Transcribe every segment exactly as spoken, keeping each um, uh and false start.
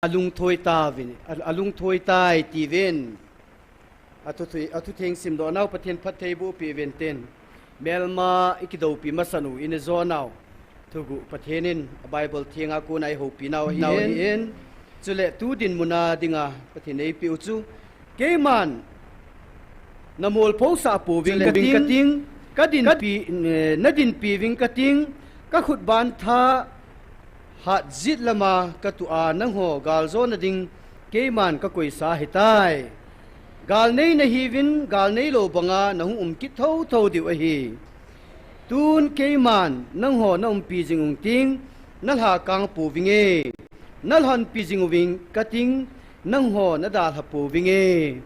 alungthoi tauvin, a, alungthoi tai tiuvin. Athu, athutheng simdoh nau Pathen phattheiboh peh uvin tin. Melma ikidoupi masan u, ina jo nau thuguh Pathen in a Bible thenga kona eihoupi nau ahin. Chule tu dinmun a dinga Pathen eipeh u chu, keiman na molphosah pouving kating, ka dinpi, eh, na dinpi uving kating, ka khutban tha hatjit lama ka tuh a, nangho galjona ding keiman ka koisa ahitai. Gal nei nahiuvin, gal neilou banga nahung um kit thotho diu ahi. Tun keiman nangho na umpi jing ung ting, na lhakang pouvinge. Na lhonpi jing uving kating, nangho na dalha pouvinge.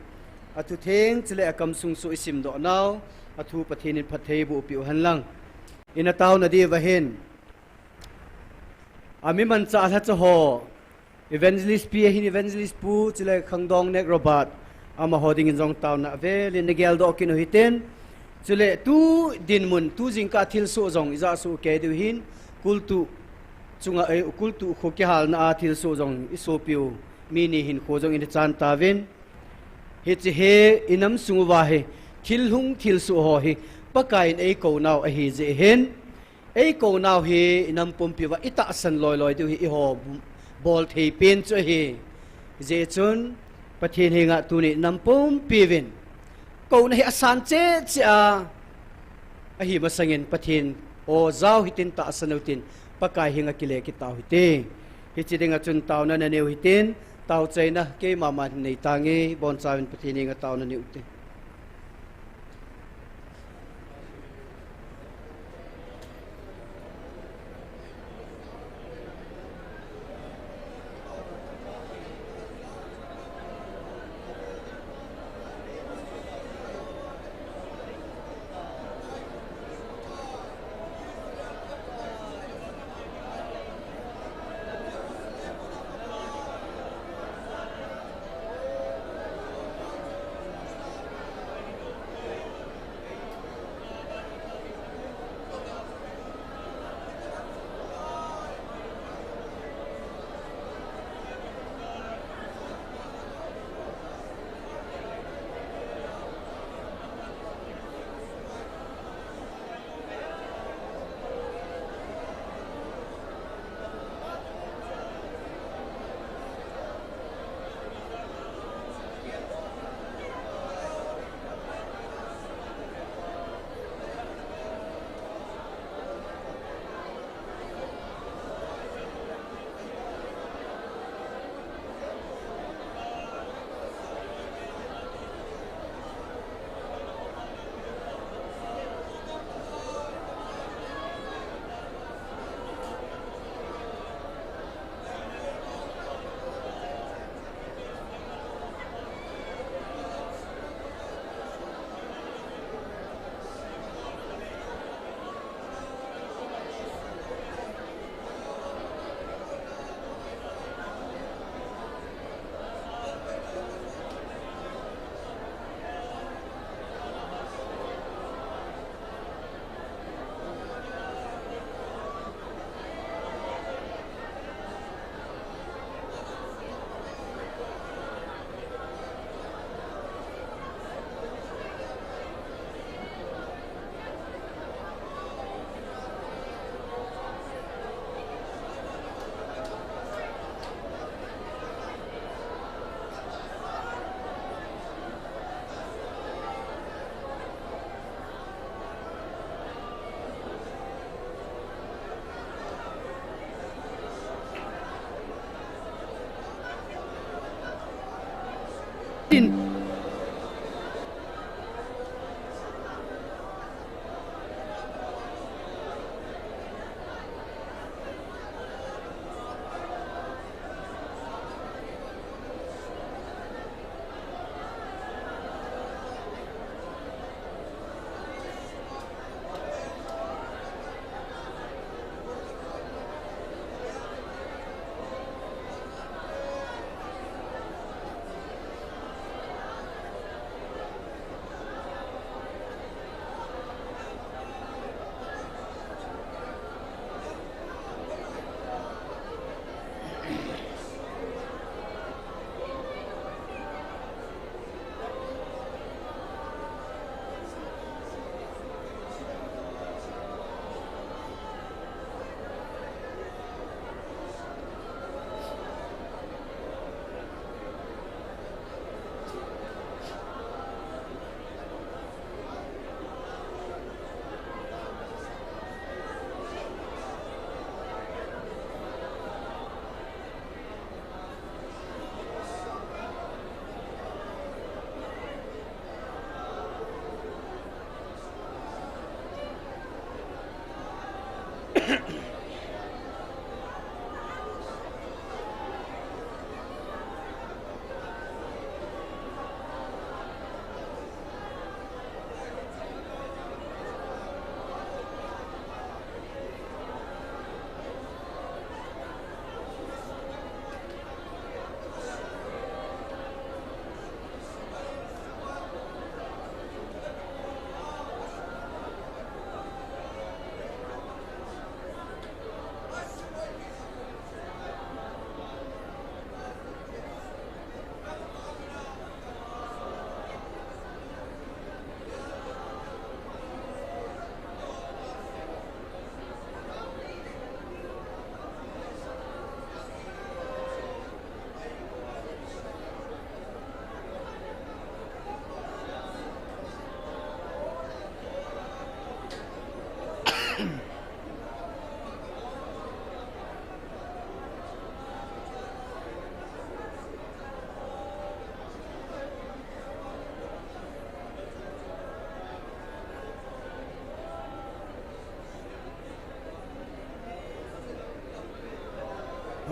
Athutheng chule akamsung soh isimdoh nau, athu Pathen in phattheiboh peh u henlang. Ina taona diuva hin, ami manchah lhacha ho, Evangelist Pi ahin, Evangelist Pu, chule Khangdong Nek Robert, amaho dingin jong taona avelin nageldoh kit u hitin. Chule tu dinmun, tu jingkah thilsoh jong ijahsoh kei diu hin, kultu chunga, eh, kultu kho kihalna a thilsoh jong isopiu mi ni hinkho jong ina chan tauvin. Hiche hi inam sung uva hi thil hung thilsoh ho hi Pakai in eikou nau ahi jeh hin, eikou nau hi inam pumpi uva itahsan loiloi diu hi eiho bol thei pen chu ahi. Hijeh chun Pathen henga tuni inam pumpi uvin kouna hi asan cheh cheh a, ahi masangin Pathen aw jao hitin tahsan utin Pakai henga kile kit tau hite. Hiche dinga chun taona nanei u hitin, taochaina keima man hin nei tange, bonchauvin Pathen henga taona neiu hite.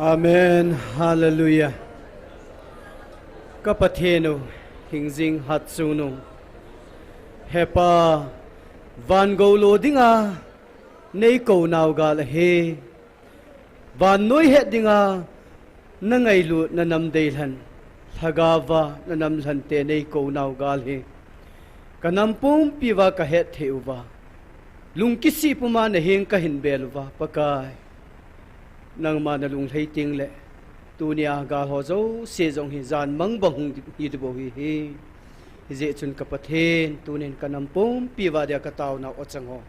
Amen. Hallelujah. Ka Pathen u, hingjing hatchungnung. He Pa, van gou lo dinga nei kou nau gal ahi. Vannoi het dinga na ngailut na nam deilhen, lhagao va na nam lhante nei kou nau gal hi. Ka nam pumpi uva ka hetthei uva, lungkisih puma na heng ka hin bel uva, Pakai, nangma na lunglhai teng le, tunia gal ho jouse jong hi jan mang bang hung hi dibou hi hi. Hijeh chun ka Pathen, tunin ka nam pumpi uva dia ka taonau achang ho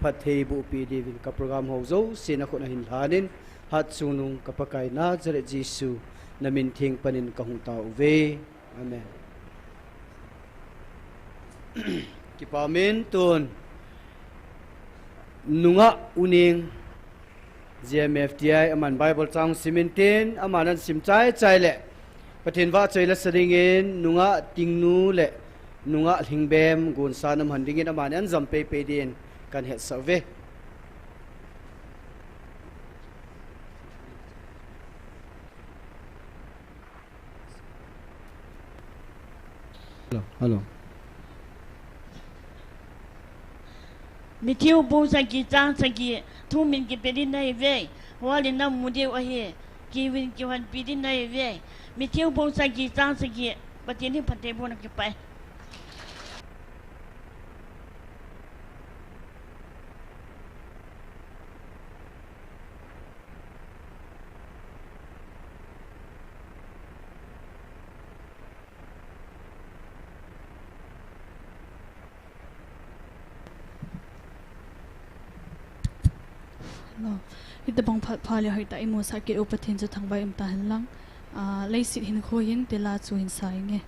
phattheiboh peh diuvin ka program ho jouse na khut a hin lhanin, hatchungnung ka Pakai Nazareth Jesu na min theng panin ka hung tao uve. Amen. Kipa umin tun nungah U Neng, G M F T I, aman Bible chang simin tin, aman ahin sim chai chai le, Pathen vahchoi la sa dingin, nungah Tingnu le nungah Lhingbem gonsa nam han dingin, aman ahin jam pei pei din kan hetsah uve. Hello, hello. Matthew bung sagi chang sagi, thumin kipe ding nahiuve, hualin namu diu ahi, kiuvin kihoupi ding nahiuve. Matthew bung sagi chang sagi, Pathen in phatthei boh in kipah e. Lo. Hitobang phat pha le hoitah imusah kit u Pathen chu thangvah in umta hen lang. Ah, leiset hinkho hin tila chu hin sa inge.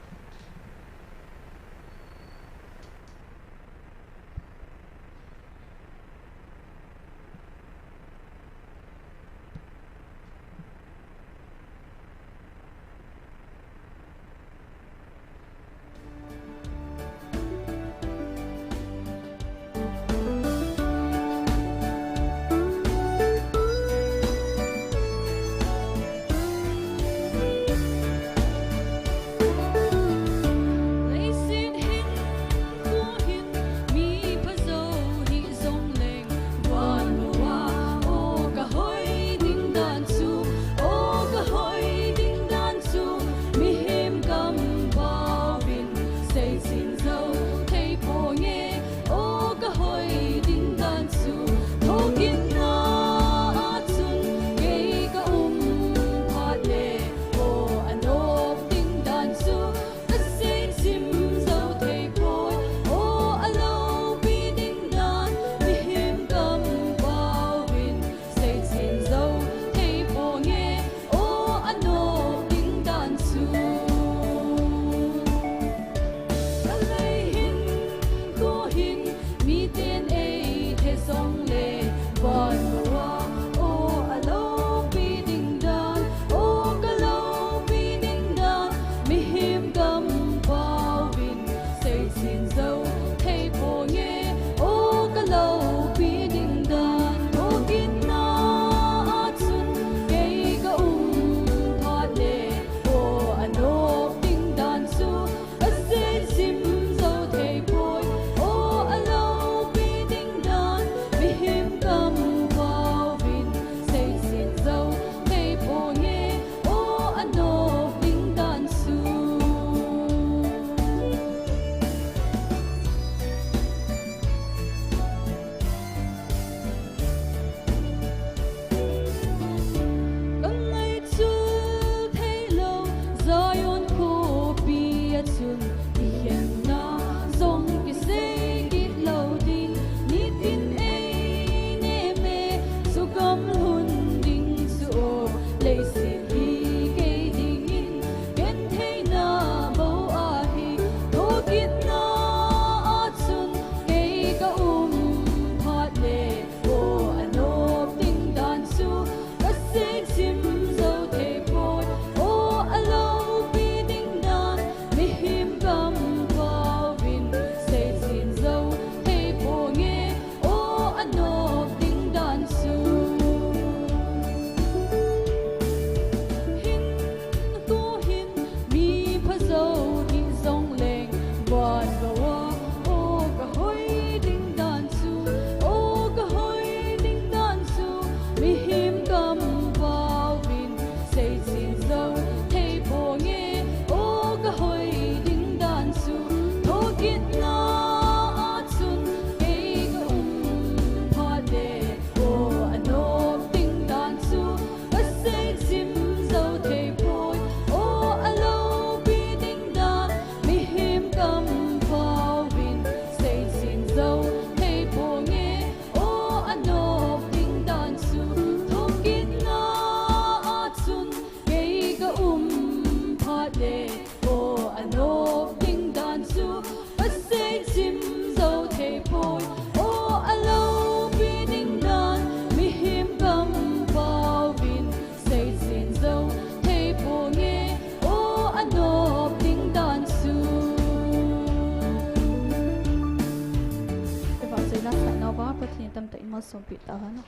Pi ta hana.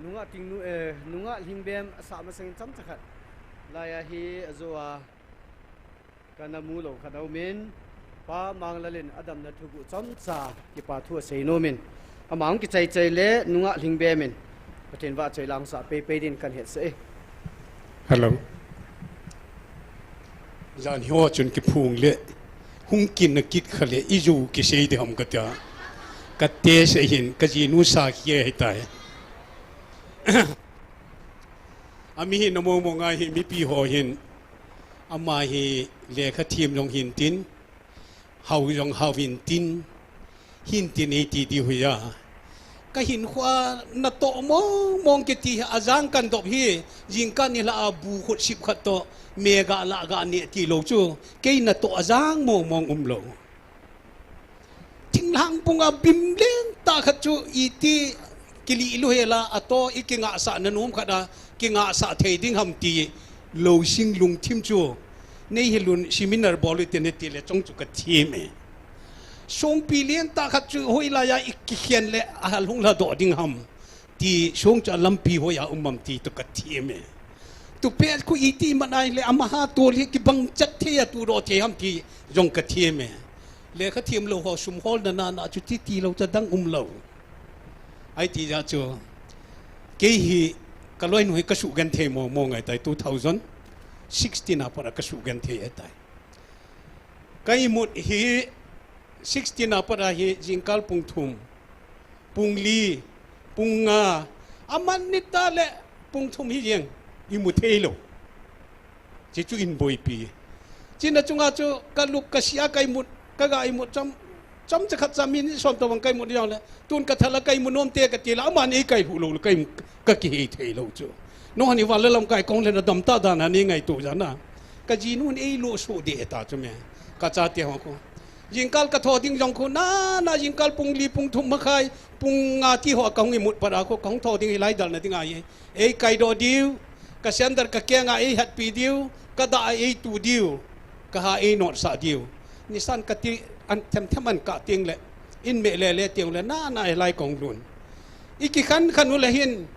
Nungah Tingnu, eh, Nungah Lhingbem asah masangin chomcha khat laiya hi ajo a kana mu lou khat aumin, Pa Manglal in adamna thuguh chomcha kipa thu asei nomin, ama hung kichai chai le Nungah Lhingbem in Pathen vahchoi la hung sah pei pei din kan hetsah e. Hello. Jan hi ho chun kiphung le hung kinna kit kha le iju kisei ding ham katia. Ka test ahin, ka jinu sakhi ahitai. Ami hi na mong mong ahi, mipi ho hin. Ama hi lekha thiem jong hintin, hao jong hao hintin, hintin eiti diu hi a. Ka hinkhoa natoh mong mong kiti hi ajang kan dop hi, jingkah nilhah a bu khut sip khat toh, me ga lah ga neh tilou chu, kei natoh ajang mong mong umlou. Thinglhang pung a bim lentah khat chu iti kilih lou hela, ato i kingahsah na nom khat a kingahsah thei ding ham ti lousing lungthim chu nei hilun seminar bol u hite nati le chong chu ka thiem e. Songpi lentah khat chu hoilai a i kikhen le ahal hung lhadoh ding ham ti song chu alampi hoiya um ham ti toh ka thiem e. Tupet khu iti man ahile amaha tol hi kibang chat thei a tudoh thei ham ti jong ka thiem e. Lekha thiem lou ho sum holna na na chu titi lou cha dang umlou. Ahi ti jeh chu kei hi ka loinu hi ka sugenthei mong mong ahitai, two thousand sixteen a pat a ka sugenthei ahitai. Ka imut hi sixteen a pat a hi jingkal pung thum, pung li, pung nga, aman nitah le pung thum hi jeng imu theilou. Hichu inboipi. Hichena chunga chu ka lup ka sia ka imut, ka ga imut chom, chomcha khat cha minute som tobang ka imut jongle, tun ka thal a ka imu nomte kati le, aman eikailhuh lou le ka im, ka kihei theilou chu. Nangho hi van le lamkai kong le nadamtah dan a nei ngaito jeh a. Ka jinun eilosoh deh ta chu me. Ka chate ho khu. Jingkal ka tho ding jong khu, na, na jingkal pung li, pung thum makhai, pung nga ti ho a ka hung imut pat a khu, ka hung tho ding hilai dalna ding ahi. Eikaidoh diu, ka sandal ka kenga eihatpi diu, ka dah a eitu diu, ka ha einotsah diu. Nisan kati an them them an kah teng le, in meh le le teng le, na, na hilai ka hung lhun. I kikhen khen u le hin,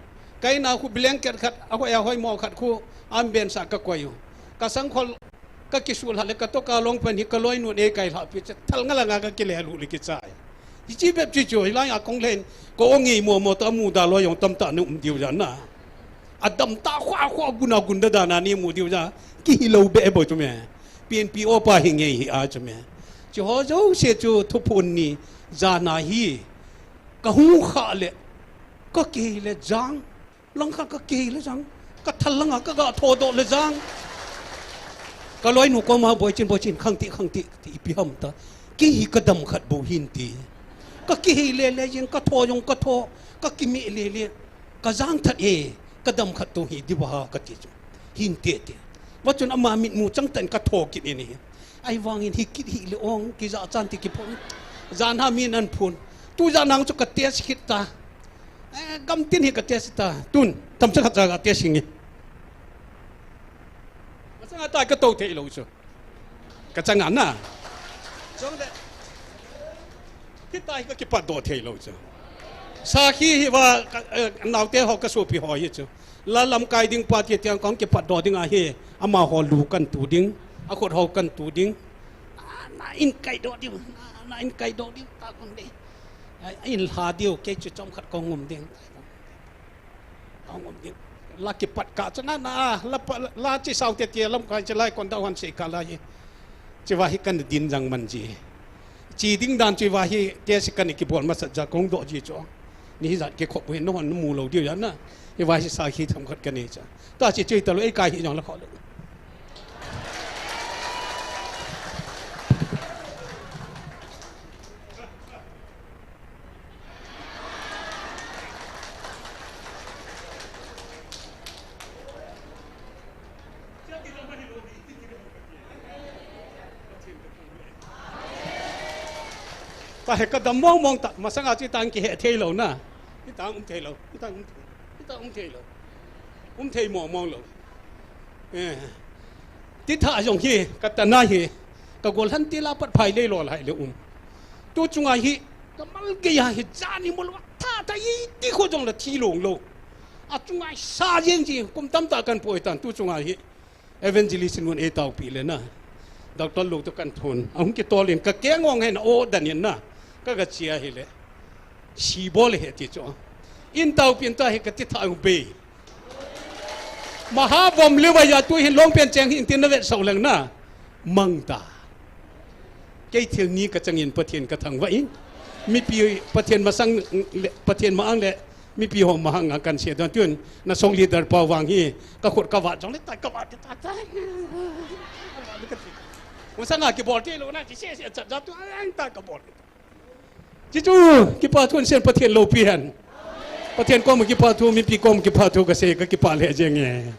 ka in a khu blanket khat, ahoi, ahoimo khat khu, ambensah ka koi u. Ka sangkhol, ka kisul lhah le, ka toka long pant hi ka loinun eikailhahpi chu, thal nga langa ka kile lhuh le kichai. Hiche bep chu chu, hilai a kong len, ka ong ngei mo mo toh amuda loi jong tamtah na um diu jeh a. Adamtah khoa khoa gun a gun da dan a nei mu diu jeh a, kihilou beh bou chu me. Pienpi opa hi ngei hi a chu me. Chu ho jouse chu thuphon ni, jan a hi, ka hung khah le, ka kihei le jang. Langkhat ka kihei le jang, ka thal langa ka ga thodoh le jang. Ka loinu koma, Boichin, Boichin, khangtih, khangtih, ti ipi ham ta. Kei hi ka dam khat bou hin ti. Ka kihei le le jeng, ka tho jong ka tho, ka kimeh le le. Ka jang that e, ka dam khat tou hi diu va ha ka ti chu. Hin ti ti. Va chun ama mitmu chang tah in ka tho kit in ahi. Ahivangin hi kit hih le ong, kijah chan ti kiphon. Jan a min an phon. Tu jan a chu ka test kit ta. Eh, gamtin hi ka test ta. Tun, tamcha khat cha ka test nge. Masang a ta ka tou thei lou chu. Ka chang a na. Chong le. Hita hi ka kipatdoh thei lou chu. Sakhi hi va ka, eh, naote ho ka sopi ho hi chu. La lamkai ding pa ti tiang kong kipatdoh ding ahi. Amaho lu kan tu ding. Akhut ho kan tu ding. Na, na in kaidoh diu. Na, na in kaidoh diu. Ta kong ding. Ai, in lha diu. Kei chu chomkhat kong um ding. Kong um ding. La kipat kah chu na, na, la pa, la chi sao te ti lamkai chi lai kon dau han sei kah lai. Chi va hi kan din jang man ji. Chi ding dan chi va hi te si kan kibol masat jeh a kong doh ji chu. Ni hi jat kikhop u hi nahon mu lou diu jeh a na. Hi va hi sakhi themkhat ka nei chu. Ta chi chi ta lou, ei kai hi jong la kho lou. Ta hi ka dam mong mong ta, masang a chu tang kihe thei lou na. Hi tang um thei lou, hi tang um thei, hi tang um thei lou. Um thei mong mong lou. Eh. Ti tha jong hi, ka tana hi. Ka gollhang til a pat phai lei lol hai le um. Tu chunga hi, ka mal gei a hi jani mol wa tha tha iti kho jong la thi long lo. A chunga sa jeng ji kum tam ta kan poi tan tu chunga hi. Evangelist in mun ei taupi le na. Doctor lo to kan thon. A hung ki tol in ka keng ong hen o dan in na. Ka ga chia hi le. Si bol he ti chu. In taupi in ta hi ka ti tha u be. Maha vom le wa ya tu hin long pen cheng hin tin na vet sau leng na. Mang ta. Kei thil ni ka chang in Pathian ka thangvah in. Mipi Pathian masang le, Pathian ma ang le, mipi ho ma hang a kan sia don tun. Na song leader pa vang hi, ka khut ka va jong le ta ka va ta ta. Masang a ki bol te lo na, ki se se cha cha tu ang ta ka bol. Chichu, kipa thu an sen Pathian lo pi han. Pathian kom kipa thu, mipi kom kipa thu ka se ka kipa le jeng e.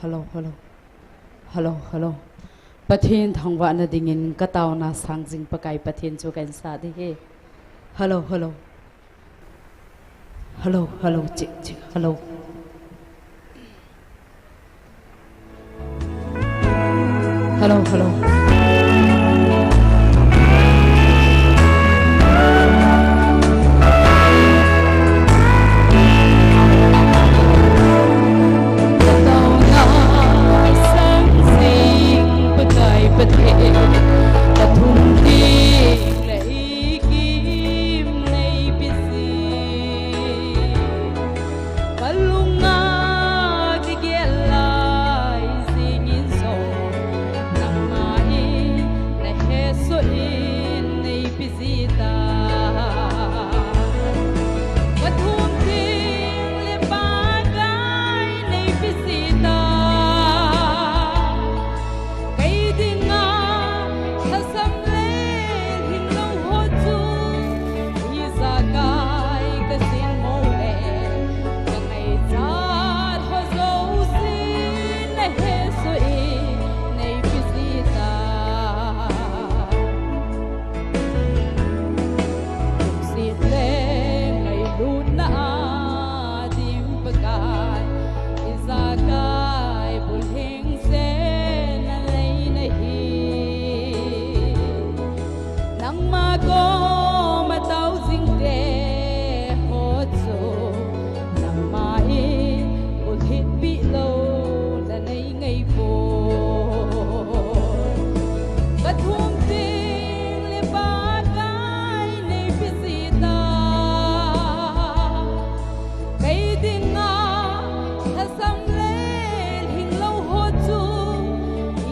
Hello, hello. Hello, hello. Pathian thangvahna dingin ka tauna sang jing Pakai Pathian chu ka insah ding ahi. Hello, hello. Hello, hello, check, check, hello. Hello, hello. Ka lunga kigel lai jingin jong, nangma in nahesoh in neipe jita. Ka thum ding le Pakai neipe jita. Kei dinga lhasam le lhinglou ho chu, ijakai ka jingmo le, ka ngaichat ho jouse nahesoh in neipe jita. Lungset le ngailutna a dim Pakai, ijakai bulhing Sen nalei nahi. Nangma koma tao jingte ho chu, nangma in bulhit pi lou la nei ngai poi. Ka thum ding le Pakai neipe jita. Kei dinga lhasam le lhinglou ho chu,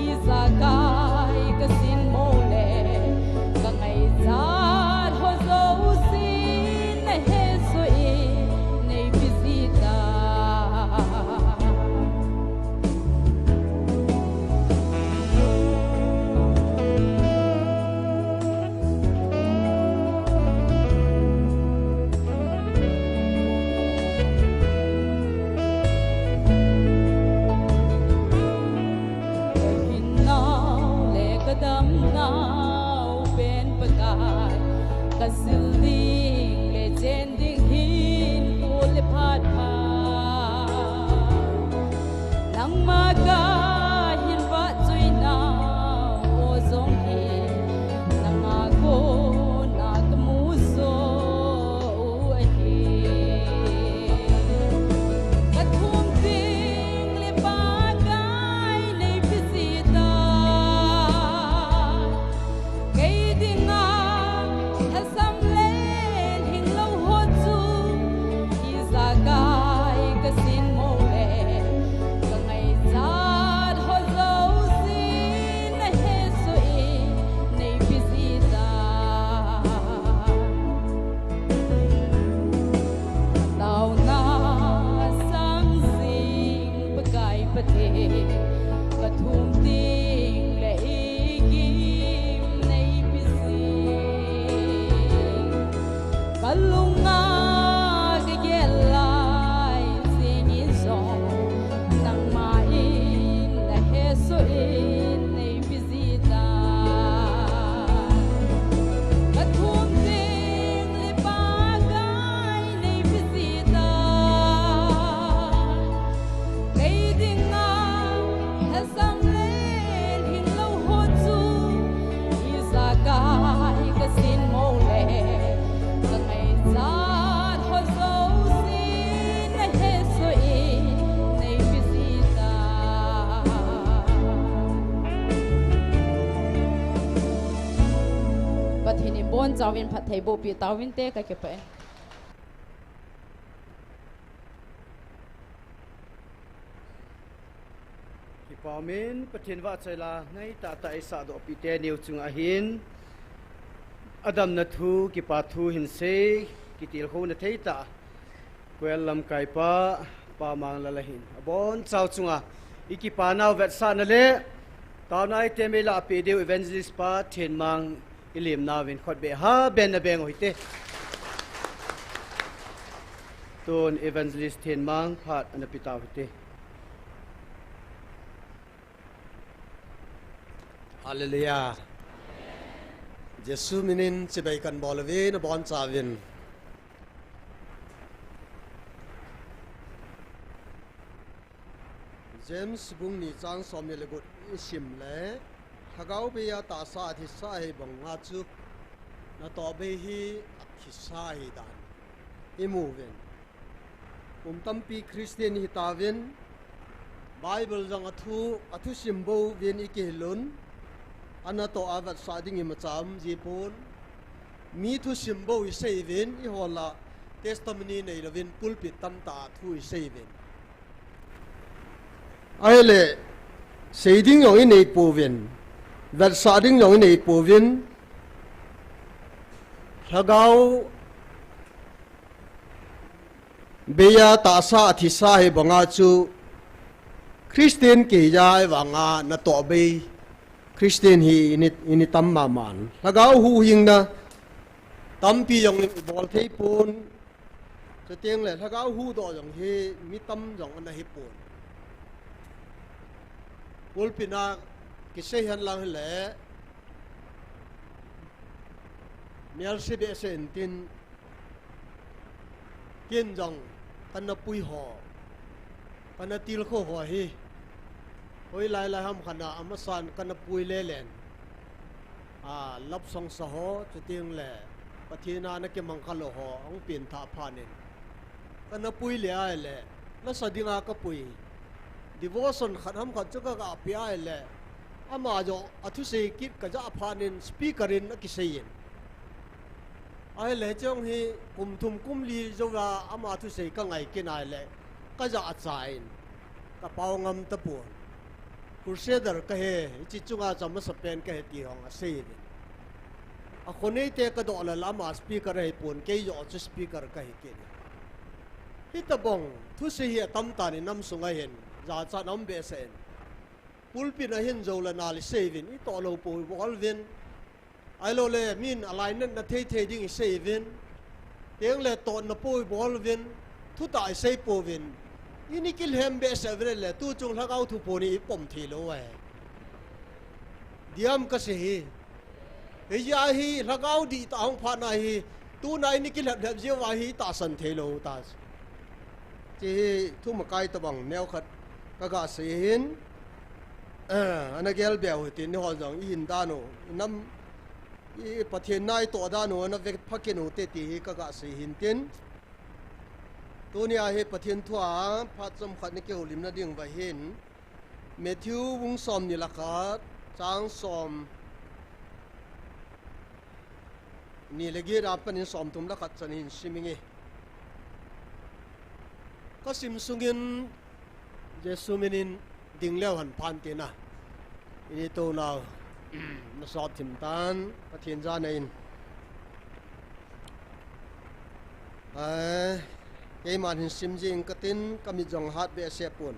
ijakai ka jingmo le, ka ngaichat ho jouse nahesoh in neipe jita. Ka hinnau le ka damnau pen Pakai, ka jil ding le chen ding hin kul le phat pha. Nangma kahin vahchoi nau jong hi, nangma kona kamu joh u ahi. Ka thum ding le Pakai neipe jita. Kei dinga lhasam le lhinglou ho chu, ijakai ka jingmo le, ka ngaichat Chauvin phattheiboh peh tauvinte, kakipah e. Kipah umin, Pathen vahchoila neitah tah eisahdoh peh teni chunga hin, adamna thu, kipa thu hinsei, kitilkhouna theitah, Koel lamkaipa, Pa Manglal ahin, abonchauva chunga ikipa nau vetsahna le taona item eilahpeh diu Evangelist pa Thenmang ilemnauvin khutbeh ha benna beng uhite. Tun Evangelist Thenmang phat ana pe tau hite. Hallelujah. Jesu minin chibai kahin bol uve, nabonchauvin. James bung ni chang somni le gup isim le, Lhagao beiya tahsa athisa ahi banga chu natoh bei hi athisa ahi dan imu uvin. Kum tampi Christian hitauvin, Bible jong athu, athusim bouvin ikihilun, anatoh a vetsah ding imacha um jipon, mi thusim bou isei uvin, ihola testimony neilouvin pulpit tamtah a thu isei uvin. Ahile, sei ding jong inei pouvin, vetsah ding jong inei pouvin, Lhagao beiya tahsa athisa ahi banga chu Christian kihija vanga natoh bei Christian hi ini, ini tam maman. Lhagao huhhingna tampi jong ibol thei pon. Chuteng le Lhagao huhdoh jong hi mi tam jong ana hipon. Pulpit a kisei henlang hile, melse behseh intin, ken jong kana pui ho, kana tilkhou ho hi, hoilai lai ham khat a amasan kana pui lelen, a, love song sa ho, chuteng le Pathen a ana kimangcha lou ho ahung pengthah phat in, kana pui le ahile, nasa dinga kapui, devotion khat ham khat chu kaga pe ahile, ama jong athusei kit kajah phat in speaker in akisei in. Ahile, hiche jong hi kum thum kum li jouva ama thusei kangai kit ahile, kajah acha in, kapao ngam tapon. Crusader kahi, hiche chunga chu amasapen kahi ti jong asei in. Akhoneite kadoh lal a ama speaker ahipon, keijoh chu speaker kahi kit in. Hitobang thusei hi atam tan inam sunga hin, jachat aum behseh in. Pulpit a hin jou le nal isei uvin, itoh lou pou ibol uvin. Ahiloule min alainatna thei thei ding isei uvin. Tengle tohna pou ibol uvin. Thutah isei pouvin. Ini kilhem behseh uvin le tuchung Lhagao thu pon ipom theilou ahi. Diam kasei hi. Hijeh a hi Lhagao dihtah ahung phatna hi, tuna ini kilhep lhep jeh uva hi itahsan theilou ta. Hiche hi thumakai tobang neokhat kaga sei hin, eh, ana gelbe u hitin, nihon jong ihin dan u, inam, i Pathen na itoh dan u ana vepha kit u hite ti hi kaga sei hin tin. Tunia hi Pathen thua phat chomkhat nikihoulimna diuva hin, Matthew bung somni le khat, chang somni le get a panin somthum le khat chan hin sim inge. Kasim sungin Jesu minin ding leu hen phan tina. Ini tounau, nasop thim tan, Pathen jana in. Ai, keiman hin sim jing katin, kamit jong hat behseh pon.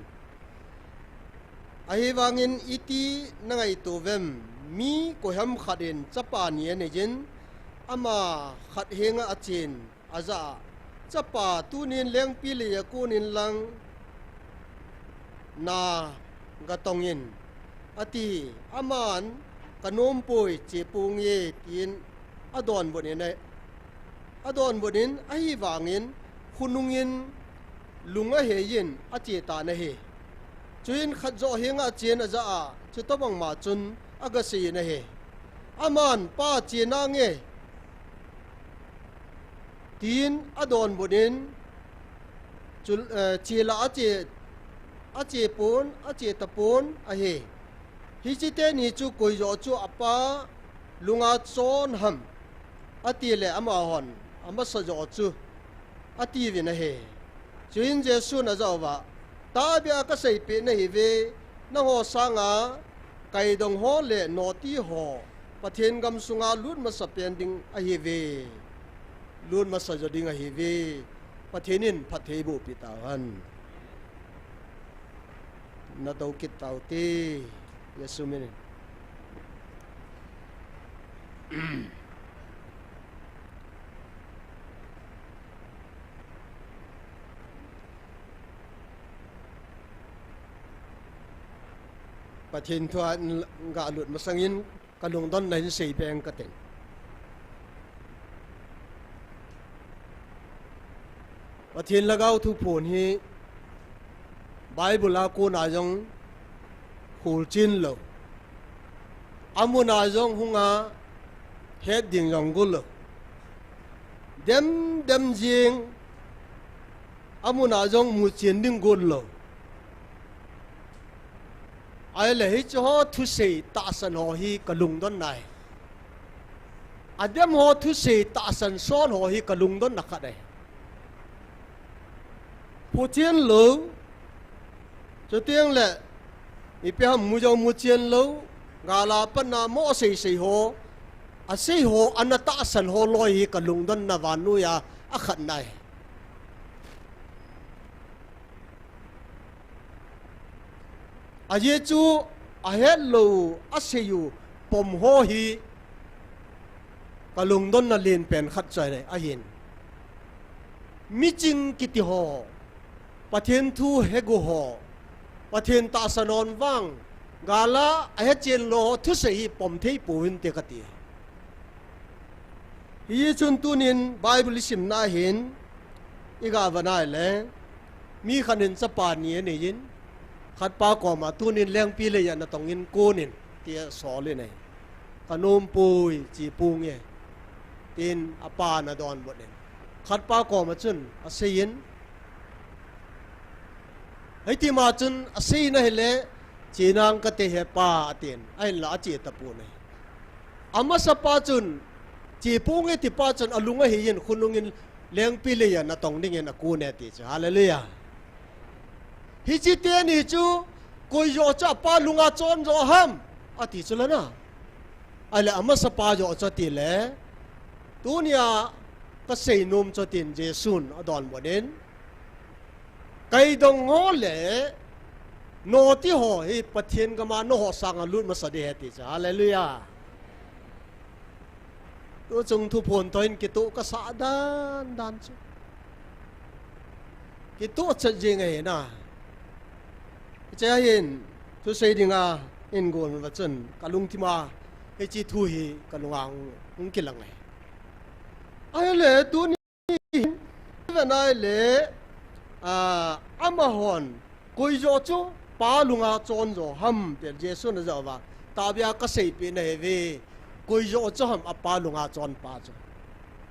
Ahivangin iti nangaito uvem, mi koiham khat in chapa ni anei jin, ama khat henga achen, ajah a, Chapa, tunin lengpi leiya kon inlang, naga tong in, ati. Aman, kanom poi, che ponge, tin adonbut in, adonbut in, ahivangin khonungin lung ahei in ache tan ahi. Chuin khat joh henga achen ajah a, chutobang ma chun agasei in ahi. Aman, Pa, che nange, tin adonbut in, chu, eh, che la ache, ache pon, ache tapon ahi. Hiche teni chu koi joh chu apa lunga chon ham, ati le amahon, amasa jo chu, atiuvin ahi. Chuin Jesun ajah uva, tahbeh a kaseipeh nahiuve, nangho sanga, kaidong ho le noti ho, Pathen gam sunga lut masapen ding ahiuve. Lut masa jo ding ahiuve. Pathen in phattheiboh peh tauhen. Natou kit taute, Jesu minin. Pathen thua galut masangin kalungdonna hin seipeng kating. Pathen Lhagao thuphon hi Bible a kona jong kholchen lou, amun a jong hunga het ding jong got lou, dem dem jing, amun a jong muchen ding got lou. Ahile hicheho thusei tahsan ho hi kalungdonna ahi. Adem ho thusei tahsan son ho hi kalungdonna khat ahi. Phuchen lou, chuteng le ipi ham mu jong muchen lou, gal a patna mo seisei ho, asei ho, ana tahsan ho loi hi kalungdonna vannoiya akhatna ahi. Ajeh chu ahet lou, asei u pom ho hi kalungdonna lenpen khat chu ahi, ahin. Miching kiti ho, Pathen thu hego ho, Pathen tahsan hon vang, gal a ahechen lou ho thusei hi pom thei pouvinte kati. Hichun tunin Bible isimna hin, iga vet nai le, mi khat in chapa ni aneiyin, khatpa koma tunin lengpi leiya natongin konin, tia solin ahi. Kanompoi, che ponge, tin apan adonbut in, khatpa koma chun aseiyin, hitima chun aseiyin ahile, chenang kate hepa atin, ahinla ache tapon ahi. Amasapa chun, che ponge tipa chun alung ahiyin khonungin lengpi leiya natong dingin akone ti chu. Hallelujah. Hiche teni chu, koi joh chu apa lunga chon jo ham, ati chu lana. Ahile amasapa joh chu atile, tunia kaseinom chu tin Jesun adonbut in, kaidong ho le noti ho hi Pathen gama nangho sanga lut masa ding ahi ti chu. Hallelujah. Tuchung thuphon toh hin kitoh kasah dan dan chu, kitoh chet jeng ahi na. Hiche hin thusei dinga hin gon uva chun kalungthima hiche thu hi kalunga hung kilang ahi. Ahile tuni hin, ivet nai le, a, amahon, koi joh chu pa lunga chon jo ham, tia Jesun ajah uva, tahbeh a kaseipeh nahiuve, koi joh chu ham apa lunga chonpa chu,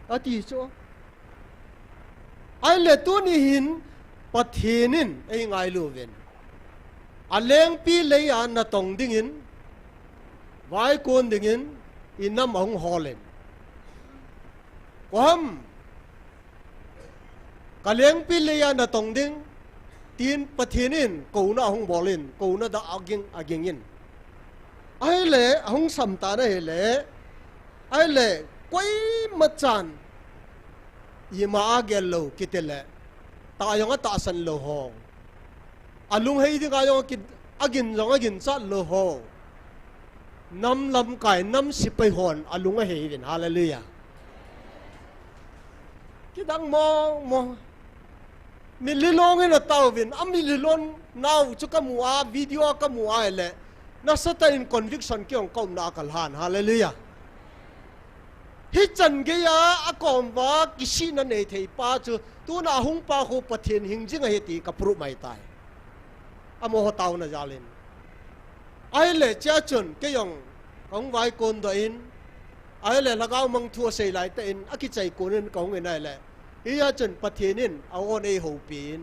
ati chu. Ahile tuni hin Pathen in eingailu uvin, alengpi leiya natong dingin, vaikon dingin, inam ahung holin, koi ham, kalengpi leiya natong ding, tin Pathen in kouna ahung bolin, kouna dah aging, agingin. Ahile ahung samtan ahile, ahile koimachan ima agel lou kitile, tah jong atahsan lou ho, alunghei dinga jong ki, agin jong aginchat lou ho, nam lamkai, nam sepai hon alung ahei uvin. Hallelujah. Kidang mong mong. Mitlhi longin ataovin, amitlhi lon nau chu kamu a, video a kamu a ahile, nasatah in conviction kei jong kaumna a kalhan. Hallelujah. Hichan geiya akom uva kisihna neithei pa chu tuna ahungpa khu Pathen hingjing ahi ti ka prove mai tai, amaho taona jalin. Ahile chea chun kei jong kahung vaikon doh in, ahile lhagao mang thu asei laitah in akichai konin kahung in ahile, hia chun Pathen in a-on eihoupin,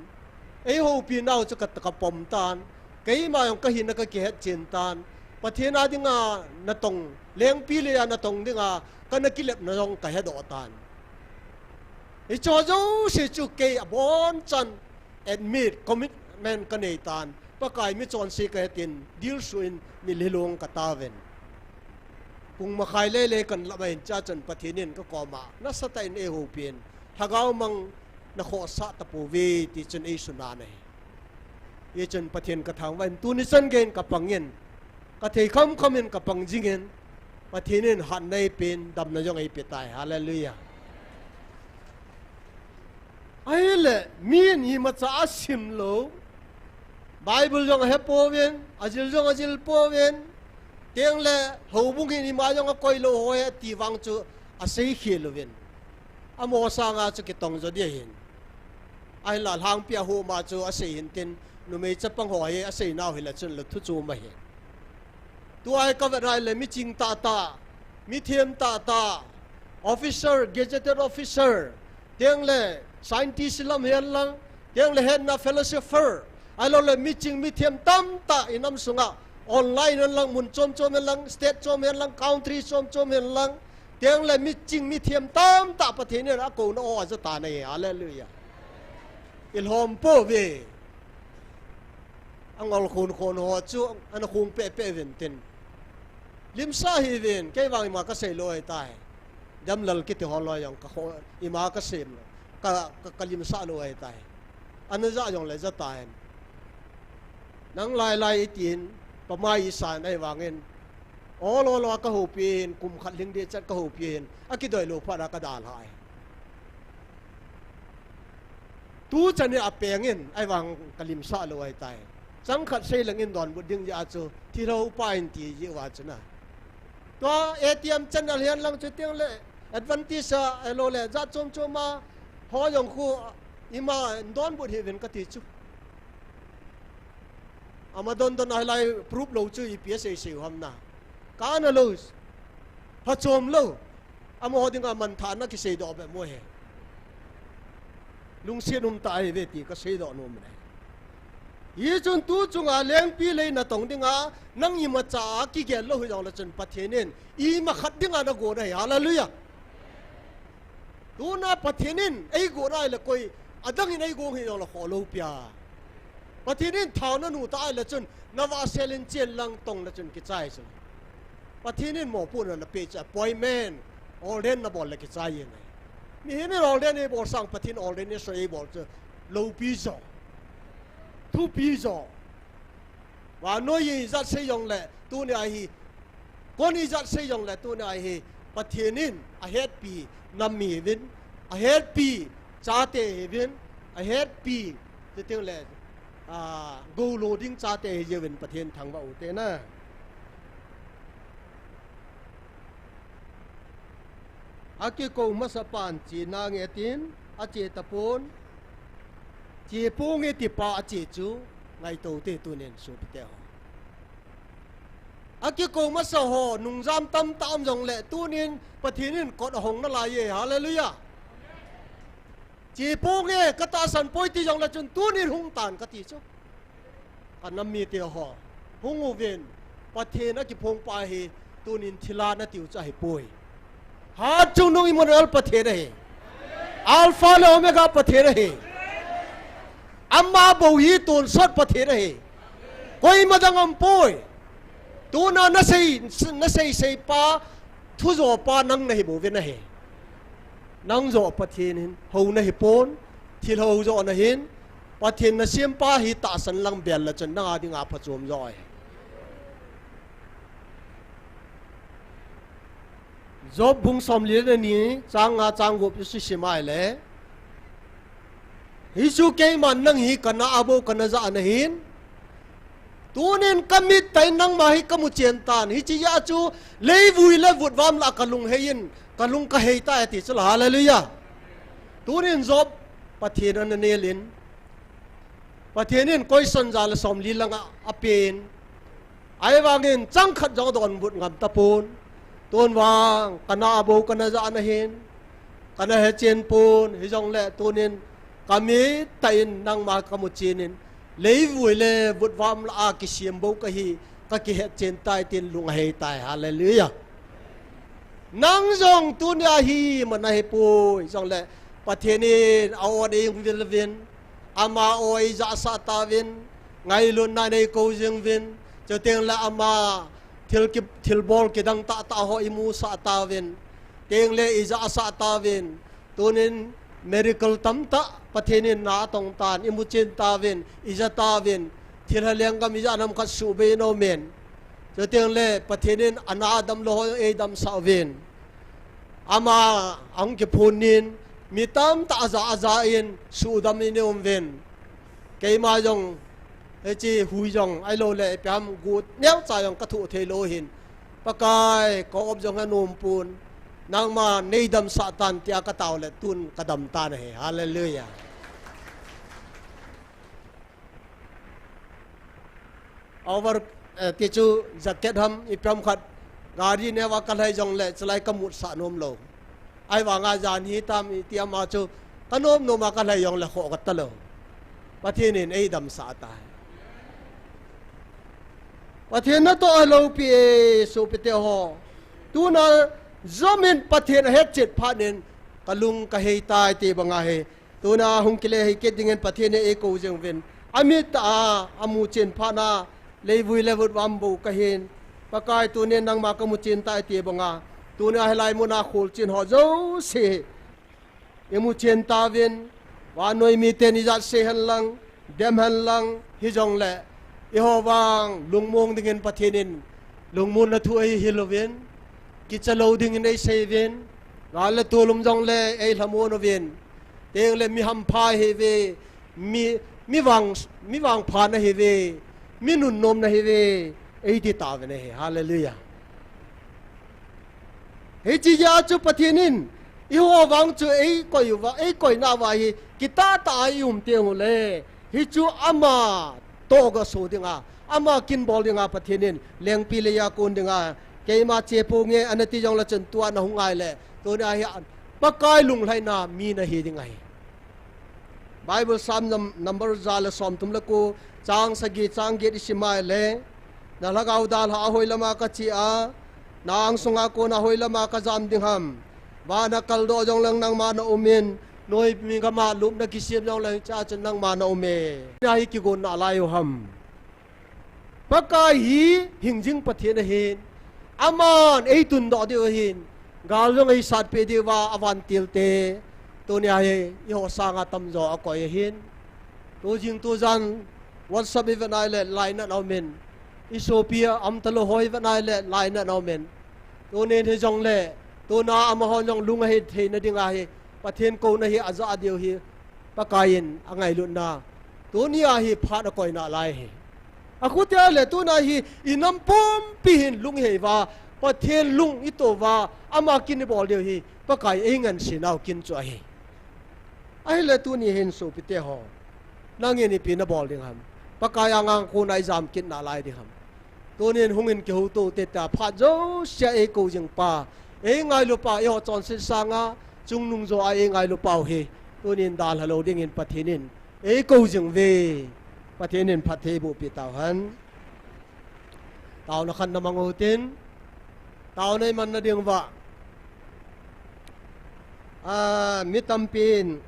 eihoupinau chu ka, kapom tan, keima jong kahina kakihetchen tan, Pathen a dinga natong, lengpi leiya natong dinga kana kilepna jong kahedoh tan. Hiche jouse chu kei abonchan admit, commitment kanei tan. Pakai michonse kahi tin, dilsu in nilhilung katauvin. Pung makhai lele kanlap ahin, chua chun Pathen in kakoma nasatah in eihoupin, lhagao mang nakhohsah tapouve ti chun eisun ahi. Hichun Pathen kathangvah in, tuni chan geiyin kapangin, kathei khamkham in kapang jingin, Pathen in hatna eipen, damna jong eipetai. Hallelujah. Ahile, mi in imacha asimlou, Bible jong ahepouvin, ajil jong ajilpouvin, tengle houbung in ima jong akoilou ho hi ati vang chu aseikhel uvin. Amaho sanga chu kitongjo ding ahin. Ahinla lhangpi a huma chu asei hintin, numei chapang ho hi aseinau hile chun lou thu chu um ahin. Tua hi kavet ahile miching tahtah, mithem tahtah, officer, gazetted officer, tengle scientist lam hihen lang, tengle hetna philosopher, ahiloule miching mithem tamtah inam sunga, online hihen lang, mun chom chom hihen lang, state chom hihen lang, country chom chom hihen lang, tengle miching mithem tamtah Pathen in akouna ho ajatai. Hallelujah. Ilhom pouve. Angol khon khon ho chu ana khung pehpeh uvin tin, limsah hih uvin, kei vang ima kaseilou ahitai. Jamlal kiti ho loi jong kakho, ima kasem lou, ka, ka, kalimsah lou ahitai. Ana ja jongle jatai. Nang lailai itin, pamai isan ahivangin, ol ol a kahoupi hin, kum khat lhing ding chet kahoupi hin, akidoi lou phat a kadalhah e. Tuchan hi apeng in, ahivang kalimsah lou ahitai. Chang khat seileng in donbut ding jeh a chu, thilhou pa in ti jeh uva chu na. Tua A T M channel hihen lang chu tengle, Adventist a, ahiloule jat chom chom a ho jong khu ima donbut hih uvin kati chu. Ama don don a hilai proof lou chu ipi asei sei u ham na. Kana lou, phachom lou. Amaho dinga manthahna kiseidoh bep mo he. Lungset umtah ahiuve ti kaseidoh nom e. Hichun tu chunga lengpi lei natong dinga nang imacha a kigel lou hijongle chun Pathen in ima khat dinga nagon ahi. Hallelujah. Tuna Pathen in eigon ahile koi adang in eigon hijongle khoh lou pi a. Pathen in thao nanuh tah ahile chun navahsel in chen lang tongle chun kichai chu. Pathen in mopohna napeh chu appointment, ordain nabol le kichai jeng ahi. Mihem in ordain eibol sang Pathen in ordination eibol chu loupi jo, thupi jo. Vannoi ijat sei jongle tunia hi, kon ijat sei jongle tunia hi, Pathen in ahetpi nam mi hiuvin, ahetpi chate hiuvin, ahetpi chutengle, a, goulo ding chate hiuvin Pathen thangvah u hite na. Akikou masapan chena nge tin, ache tapon. Cheponge tipa ache chu ngaito te tunin sopite ho. Akikou masa ho nungjam tamtah um jongle tunin Pathen in kot ahong nalai e. Hallelujah. Cheponge, katahsan poi ti jongle chun tunin hung tan kati chu. Kanam mite ho, hung uvin, Pathen akiphongpa hi tunin thilha natiu chu ahipoi. Hatchungnung Immanuel Pathen ahi. Alpha le Omega Pathen ahi. Ama bou hi tonsot Pathen ahi. Koima dang aumpoi. Tuna nasei, nasei seipa, thujopa nang nahibouvin ahi. Nang joh Pathen in hou nahipon, thilhou joh nahin, Pathen nasempa hi tahsan lang bel le chun nanga dinga phachom joh ahi. Job bung somli le ni, chang nga chang gup isim ahile, hichu keiman nang hi kana a bou kana jah nahin, tunin kamit tah in nangma hi kamu chen tan. Hiche jeh a chu leivui le vutvam lah a kalung heiyin, kalung kahei tai ati chu la. Hallelujah. Tunin Job Pathen ana nelin, Pathen in question ja le somli lang a, apen. Ahivangin chang khat jong adonbut ngam tapon. Tun vang kana a bou kana jah nahin, kana hechen pon, hijongle tunin kamit tah in nangma kamu chenin, leivui le vutvam lah a kisem bou kahi, Ka kihetchen tai tin lung ahei tai. Hallelujah. Nang jong tunia hi mana hipoi jongle Pathen in a-o in eivil uvin, ama o eijahsah tauvin, ngailutna in eikou jing uvin, chuteng le ama thil ki, thilbol kidang tahtah ho imusah tauvin, teng le ijahsah tauvin, tunin miracle tamtah Pathen in na atong tan, imuchen tauvin, ija tauvin, thilha lenggam ija nam khat suhbei in aumin. Chuteng le Pathen in ana damlou ho eidamsah uvin. Ama ahung kiphun nin, mi tamtah aja aja in suhdam in eum uvin. Keima jong, hiche hui jong, ahilou le ipi ham gu neocha jong kathoh thei lou hin. Pakai, ka-op jong anom pon. Nangman neidamsah tan tia katao le tun kadam tan ahi. Hallelujah. Over, eh, ti chu jacket ham, ipi ham khat, gari neo a kalhai jongle, chulai kamutsah nom lou. Ahivanga jan hitam, iti ama chu, kanom nom a kalhai jongle khoh kata lou. Pathen in eidamsah tai. Pathen natoh aloupi e, sopite ho. Tuna jomin Pathen ahetchet phat in, kalung kahei tai ti banga hi. Tuna hung kile hei kit dingin Pathen in eikou jing uvin. Amit a, amuchen phat na, leivui levut vambo kahin. Pakai tunin nangma kamuchen tai ti banga. Tuna hilai muna kholchen ho jouse. Imuchen tauvin, vannoi miten ijat sei henlang, dem henlang, hijongle, eiho vang lungmong dingin Pathen in lungmonna thu eihil uvin, kicha lou dingin eisei uvin, gal le tol um jongle eilhamon uvin, teng le mi hampha ihiuve, mi, mi vang, mi vangpha nahiuve, mi nunnom nahiuve, eiti tauvin ahi. Hallelujah. Hiche jeh a chu Pathen in, eiho vang chu eikoi uva, eikoina uva hi, kitah tah a i um teng ule, hichu ama toh gaso dinga, ama kin bol dinga Pathen in, lengpi leiya kon dinga, keima chepou nge ana ti jongle chun tua nahung ngai le, tunia hi Pakai lunglhaina mi nahi ding ahi. Bible Psalm num-, number ja le somthum le ko, chang sagi, chang get isim a ahile, na lhagao dalha a hoilama kache a, na angsunga kona hoilama kajam ding ham. Van a kaldoh jongleng nangma na um in, noimi gama lupna kisem jongleng hichea chun nangma na um e. Tia hi kigon nalai u ham. Pakai hi hingjing Pathen ahin, aman eitundoh diu ahin, gal jong eisatpeh diuva avantil te, tunia hi eiho sanga tamjo akoi ahin. Tujing tujan WhatsApp ivet nai le lainat aumin, isopi a umtalou ho ivet nai le lainat aumin. Tunin hijongle, tuna amahon jong lung ahet theina dinga hi, Pathen kouna hi ajah diu hi, Pakai in angailutna, tunia hi phat akoi nalai hi. Akhutia le tuna hi inam pumpi hin lunghei uva, Pathen lung ito uva, ama kin ibol diu hi, Pakai eingansei nau kin chu ahi. Ahile tuni hin sopite ho, nangin ipi nabol ding ham? Pakai anga kona ijam kit nalai ding ham? Tunin hungin kihouto te tia phat jousea eikou jing pa, eingailu pa, eiho chonset sanga chungnung jo a eingailu pau hi, tunin dalha lou dingin Pathen in eikou jing uve. Pathen in phatthei eiboh peh tauhen. Taona khat namang utin, taona imanna diuva, a, mi tampin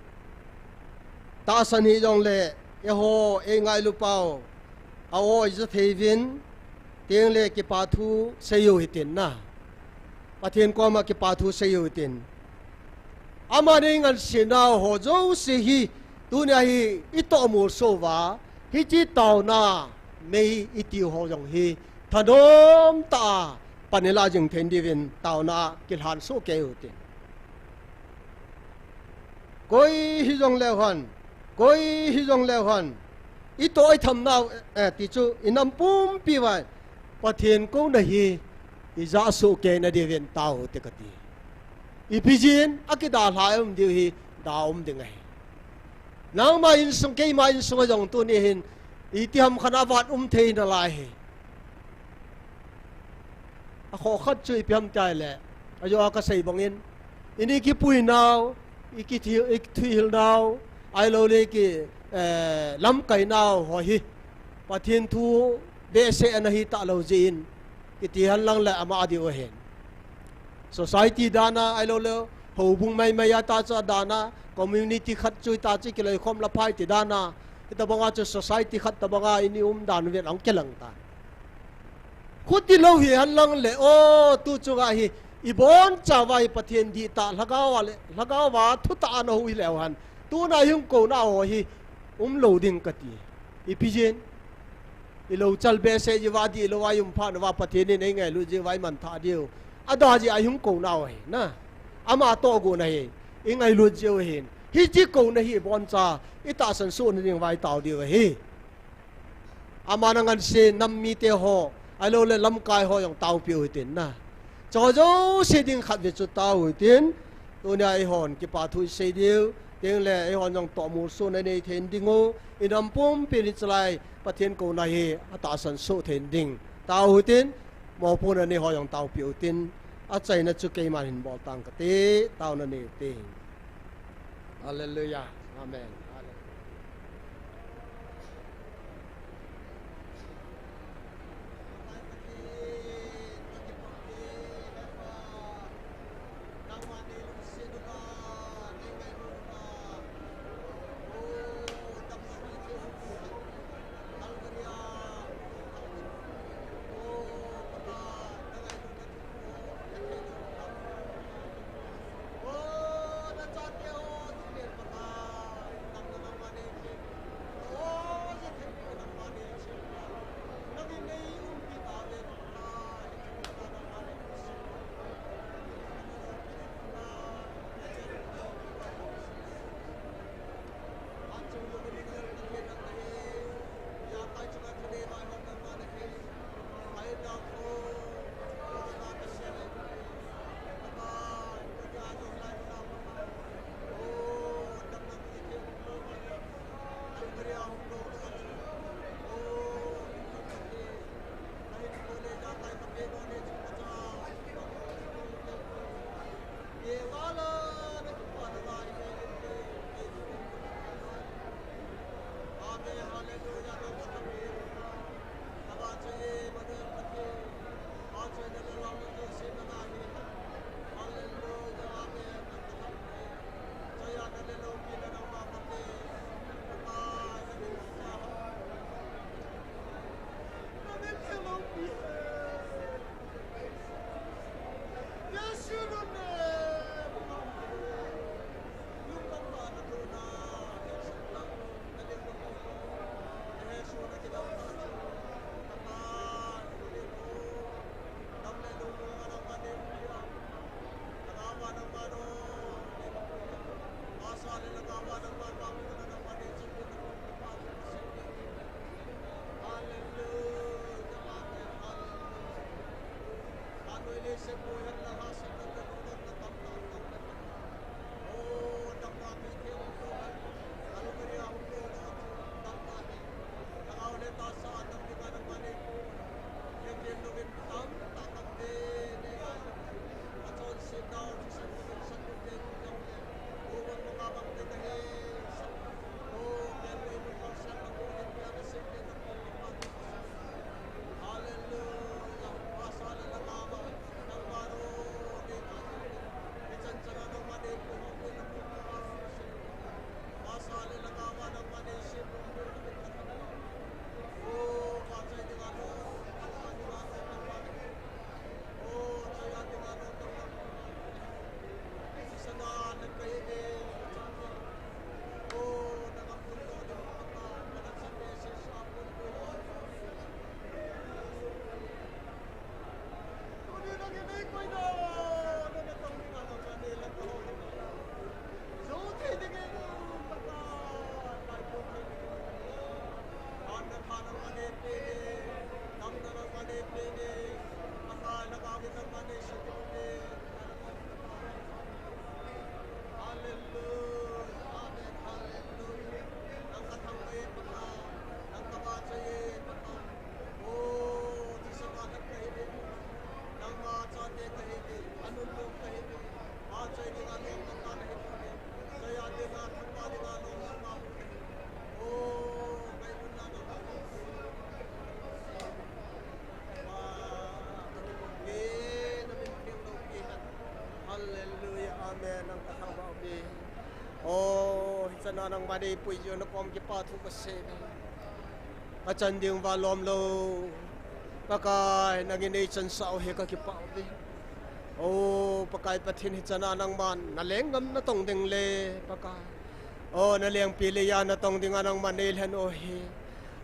tahsan hijongle, eiho eingailu pau, a-o ija thei uvin, teng le kipa thu seiu hitin na. Pathen koma kipa thu seiu hitin. Aman eingansei nau ho jouse hi, tunia hi itoh molso uva, hiche taona mei itiu ho jong hi, thanom tah a pan ilah jing thei diuvin taona a kilhan soh kei utin. Koi hijongleu hen, koi hijongleu hen, itoh itham nau, eh, ti chu inam pumpi uva, Pathen kouna hi ijah soh kei nadiuvin tao te kati. Ipi jeh in akidalha um diu hi, da um ding ahi. Nangma insung, keima insung a jong tuni hin, itiham khat avat um thei nalai hi. Akhoh khat chu ipi ham tia ahile, ajo a kasei bangin, ini kipui nau, ikithi-, ikithuhil nau, ahiloule iki, eh, lamkai nau ho hi, Pathen thu behseh ana hi talou jeh in, kiti henlang le ama diu ahin. Society dan a, ahilou le, houbung maimai a tachu dan a, community khat chu tachu kiloikhom la phai ti dan a, hitobang a chu society khat tobang a i um dan vet ahung kilang ta. Khuti lou hi henlang le, o, tu chunga hi, i boncha uva hi Pathen dihtah, lhagao a le, lhagao a thutah ana hou hileu hen. Tuna i hung kouna ho hi, umlou ding kati. Ipi jeh in. I louchal behseh jeh uva dihlou a i um phat uva Pathen in ei ngailut jeh uva i manthah diu. Ada jeh a i hung kouna ho hi, na. Ama tohgon ahi. I ngailut jeh u ahin. Hiche kouna hi i boncha, i tahsan soh nading uva i tao diu ahi. Aman angansena nam mite ho, ahilou le lamkai ho jong taopeh u hitin na. Chu jouse ding khatvei chu tao u hitin, tunia eihon kipa thu i sei diu, teng le eihon jong tohmolsohna i nei thei ding u, i nam pumpi in hichelai Pathen kouna hi atahsan soh thei ding. Tao u hitin, mopohna nei ho jong taopeh u hitin, achaina chu keiman hin bol tang kate, taona nei u hite. Hallelujah. Amen. Hallelujah. Nangma neipui jeh u nakom kipa thu kasei. Kachan ding uva lom lou. Pakai, nangin neichansah u hi kakipah uve. O Pakai Pathen, hichan a nangman nalenggam natong ding le Pakai, o nalengpi leiya natong dinga nangman neilhen u hi.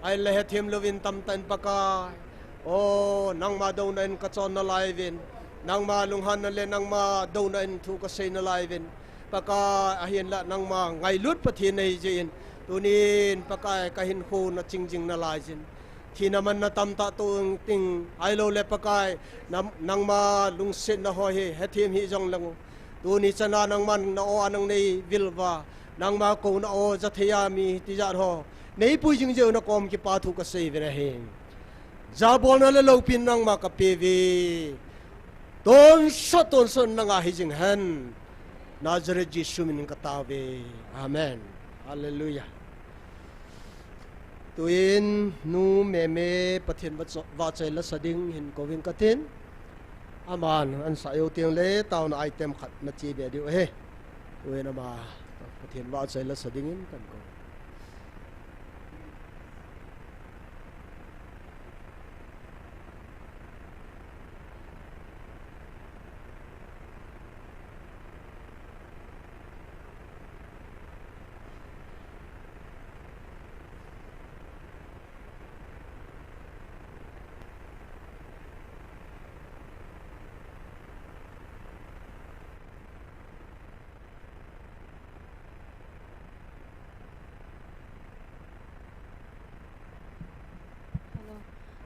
Ahinla hethem louvin tamtah in Pakai, o nangma douna in kachon nalai uvin, nangma lunghanna le nangma douna in thu kasei nalai uvin. Pakai, ahinla nangma ngailut Pathen nahi jeh in, tunin Pakai kahinkho naching jing nalai jin. Thina manna tamtah toh ding, ahilou le Pakai, nangma lungsetna ho hi hethem hih jongleng u, tuni chana nangman na-o a nang neivil uva, nangma kouna o jathei a mi tijat ho neipui jing jeh u nakom kipa thu kasei uvin ahi. Jabolna le loupina nangma kapeuve. Tonsot tonsot nanga hijing hen. Nazareth Jesu minin katao uve. Amen. Hallelujah. Tuin Nu Meme Pathen vahchoi lasa ding hin kouving katin. Aman ansah jou tengle taona item khat nache be diu ahi. Tuin ama Pathen vahchoi lasa dingin kakou.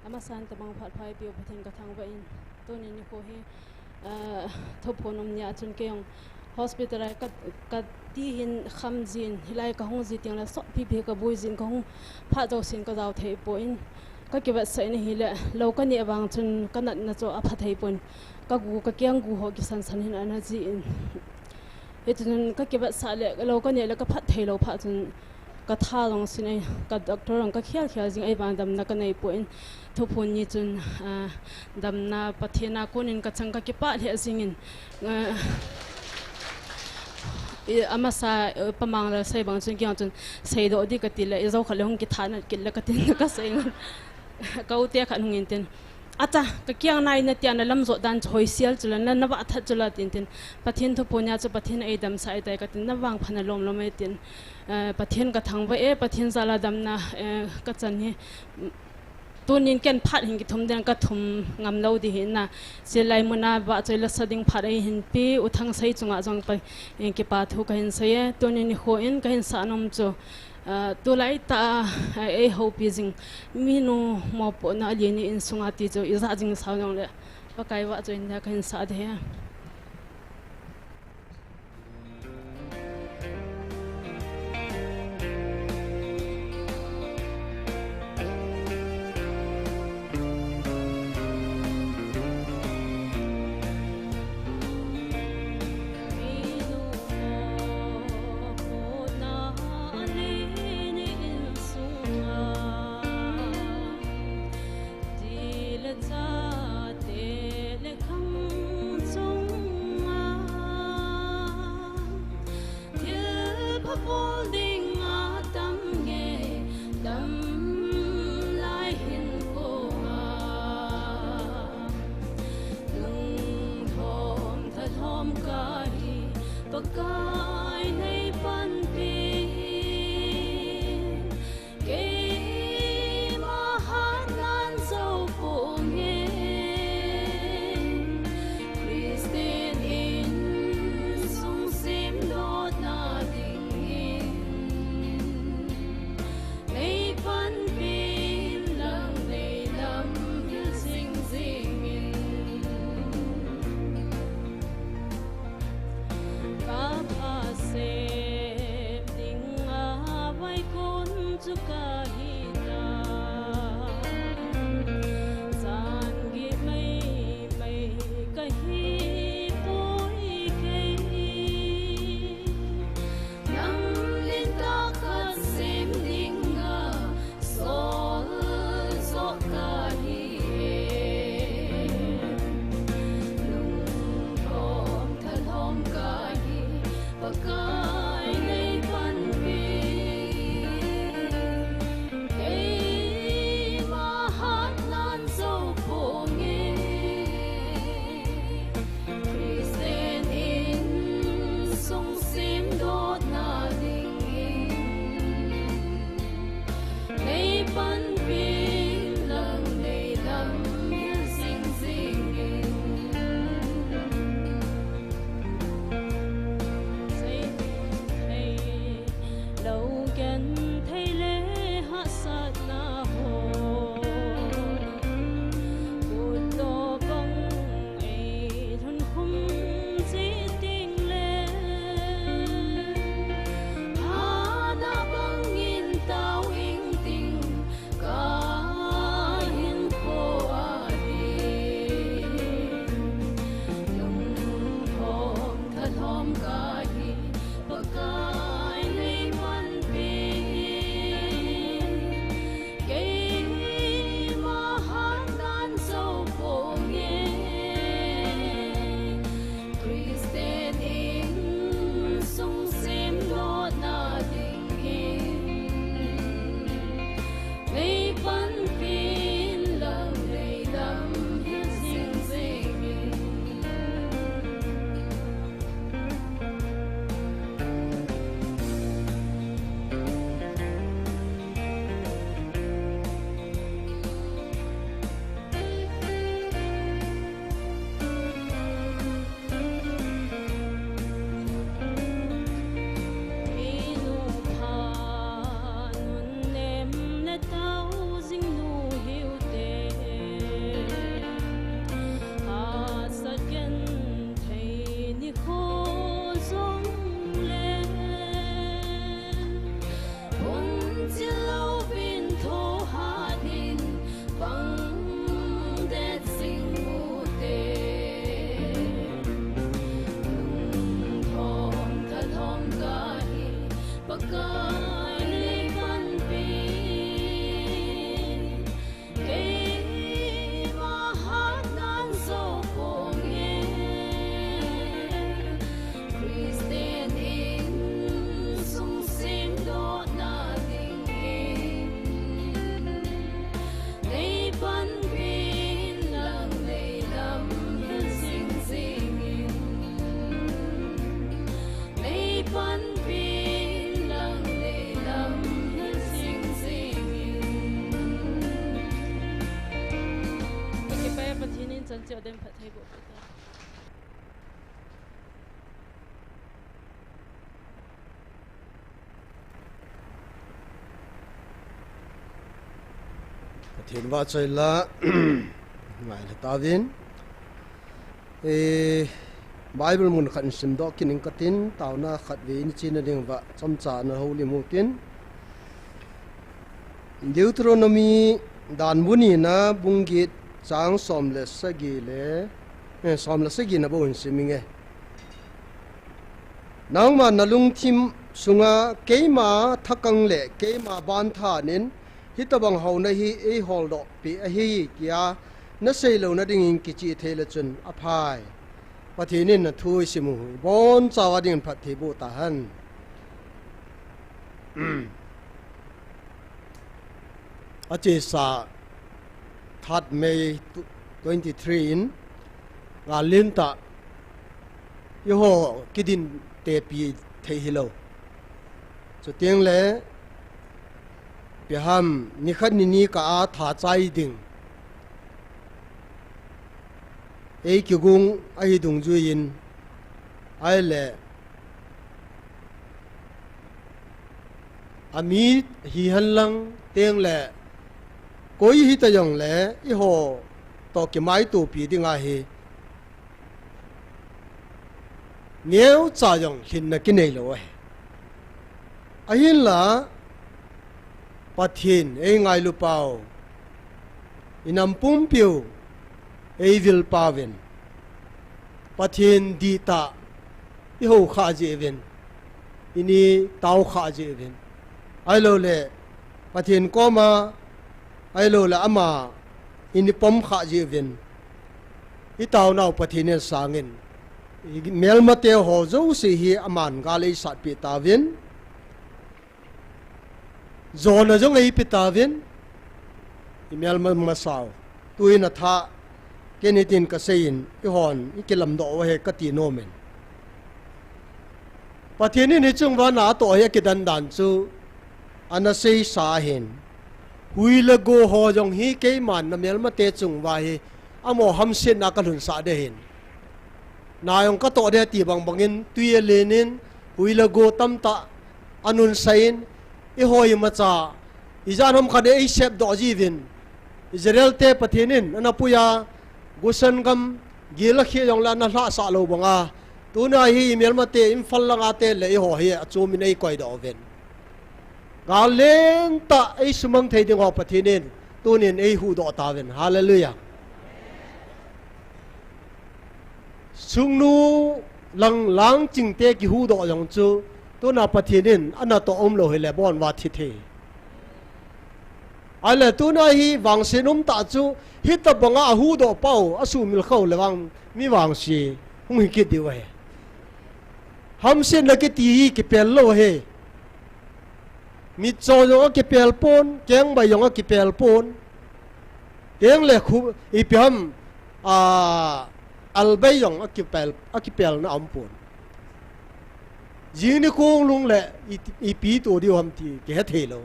Amasan tabang phat pha eipeu Pathen kathangvah in, tuni nikho hi thuphon um nia chun keijong hospital a kati hin kham jin, hilai kahung ji tengle sotpipi kaboi jin, kahung phat jousen kajao theipon, kakivetsah in ahile lou kaneh vang chun kanatna chu apha theipon, kagu kakeng gu ho kisansan hin ana jin. Hichun kakivetsah le lou kaneh le kaphat theilou phat chun katha jong sin, ka doctor jong kakhel khel jing, ahivang damna kaneipon, thuphon ni chun damna Pathen a konin kachang kakipah lheh jingin, amasa Pa Manglal sei bang chun keijong chun seidoh di katile ijou khat le hung kithanat kit le katin kasei ngal. Ka u te khat hung intin, acha, kakeng nai natia nalam jot dan chu hoisel chula, na, navah that chula tin tin. Pathen thuphon nia chu Pathen in eidamsah ahitai katin, navangpha nalom lom e tin. Pathen kathangvah e, Pathen jal a damna kachan hi. Tunin ken phat hin kithum den kathum ngam lou di hina. Chulai muna vahchoi lasa ding phat eihin pe U Thangsei chunga jong kipa thu kahin sei e. Tunin nikho in kahin sah nom chu, tulai tah a eihoupi jing minu mopohna ali ni insunga ti chu ijah jing sao jongle Pakai vahchoi nia kahin sah de. Pathen phattheiboh peh ta. Pathen vahchoi la, ngaile tauvin. Eh, Bible mun khat in simdoh kit ing katin, taona khatvei in chena ding uva, chomcha na houlim utin. Deuteronomy dan bu nina bung get chang som le sagi le, eh, som le sagi na bou hin sim inge. Nangma nalungthim sunga keima thakang le keima banthan in, hitobang houna hi eiholdoh peh ahi tia nasei louna dingin kichih thei le chun aphai. Pathen in athu isim u hi bonchauva dingin phattheiboh tahen. Achesa third May twenty-three in, gal lentah, eiho kidin tepi thei hilou. Chuteng le, ipi ham, nikhat nini kah a tha chai ding. Ei kigong ahi dungjuiyin, ahile, ami hihen lang teng le, koi hita jongle, eiho toh kimaitopi ding ahi. Neocha jong lhinna kinei lou ahi. Ahinla, Pathen eingailu pau, inam pumpiu eivilpauvin, Pathen dihtah ihou khah jeh uvin, ini tao khah jeh uvin, ahilouleh Pathen koma, ahilouleh ama ini pom khah jeh uvin, itaonau Pathen in sangin, imelmate ho jouse hi aman gal eisatpeh tauvin, jona jong eipeh tauvin, imelma masau. Tuin atha, ken hitin kaseiyin, eihon ikilamdoh u ahi kati nomin. Pathen in hiche chunguva na atoh hi akidan dan chu, ana seisa ahin. Hui le go ho jong hi keiman namelmate chunguva hi, amaho hamsetna kalhunsah ding ahin. Na jong katoh ding ti bangbangin, twi alenin, hui le go tamtah anunsah in, eiho imacha, ijat ham khat in eisepdoh jiuvin. Israelte Pathen in ana puiya, Goshen gam gel akhel jongle ana lhahsah lou banga, tuna hi imelmate Imphal langa te le eiho hi achomin eikoidoh uvin. Gal lentah eisumang thei ding ho Pathen in tunin eihuhdoh tauvin. Hallelujah. Sungnu lang langchingte kihuhdoh jong chu, tuna Pathen in anatoh umlou hile, abon uva thi thei. Ahile tuna hi vangset umtah chu, hitobanga ahuhdoh pau, asumil khah le vang, mi vangse hung hikit diu ahi. Hamsetna kiti hi kipel lou ahi. Mitcho jong akipel pon, kengbai jong akipel pon. Tengle khu, ipi ham, a, albai jong akipel, akipelna aumpon. Jing nikho lungle, i, ipi to diu ham ti kihethei lou.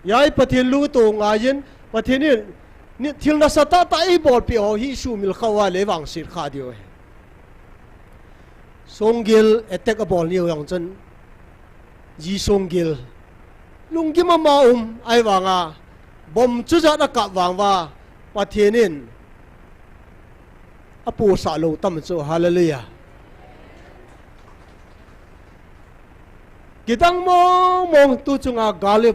Hijeh a Pathen lungto ngaiyin, Pathen in, ni, thil nasatah tah eibolpeh ho hi sumil khah uva le vangset khah diu ahi. Songgel attack abol niu jong chun, ji songgel lunggim ama um, ahivanga bomb chujat akap vang uva, Pathen in aposah lou tam chu, hallelujah. Kidang mong mong tu chunga gal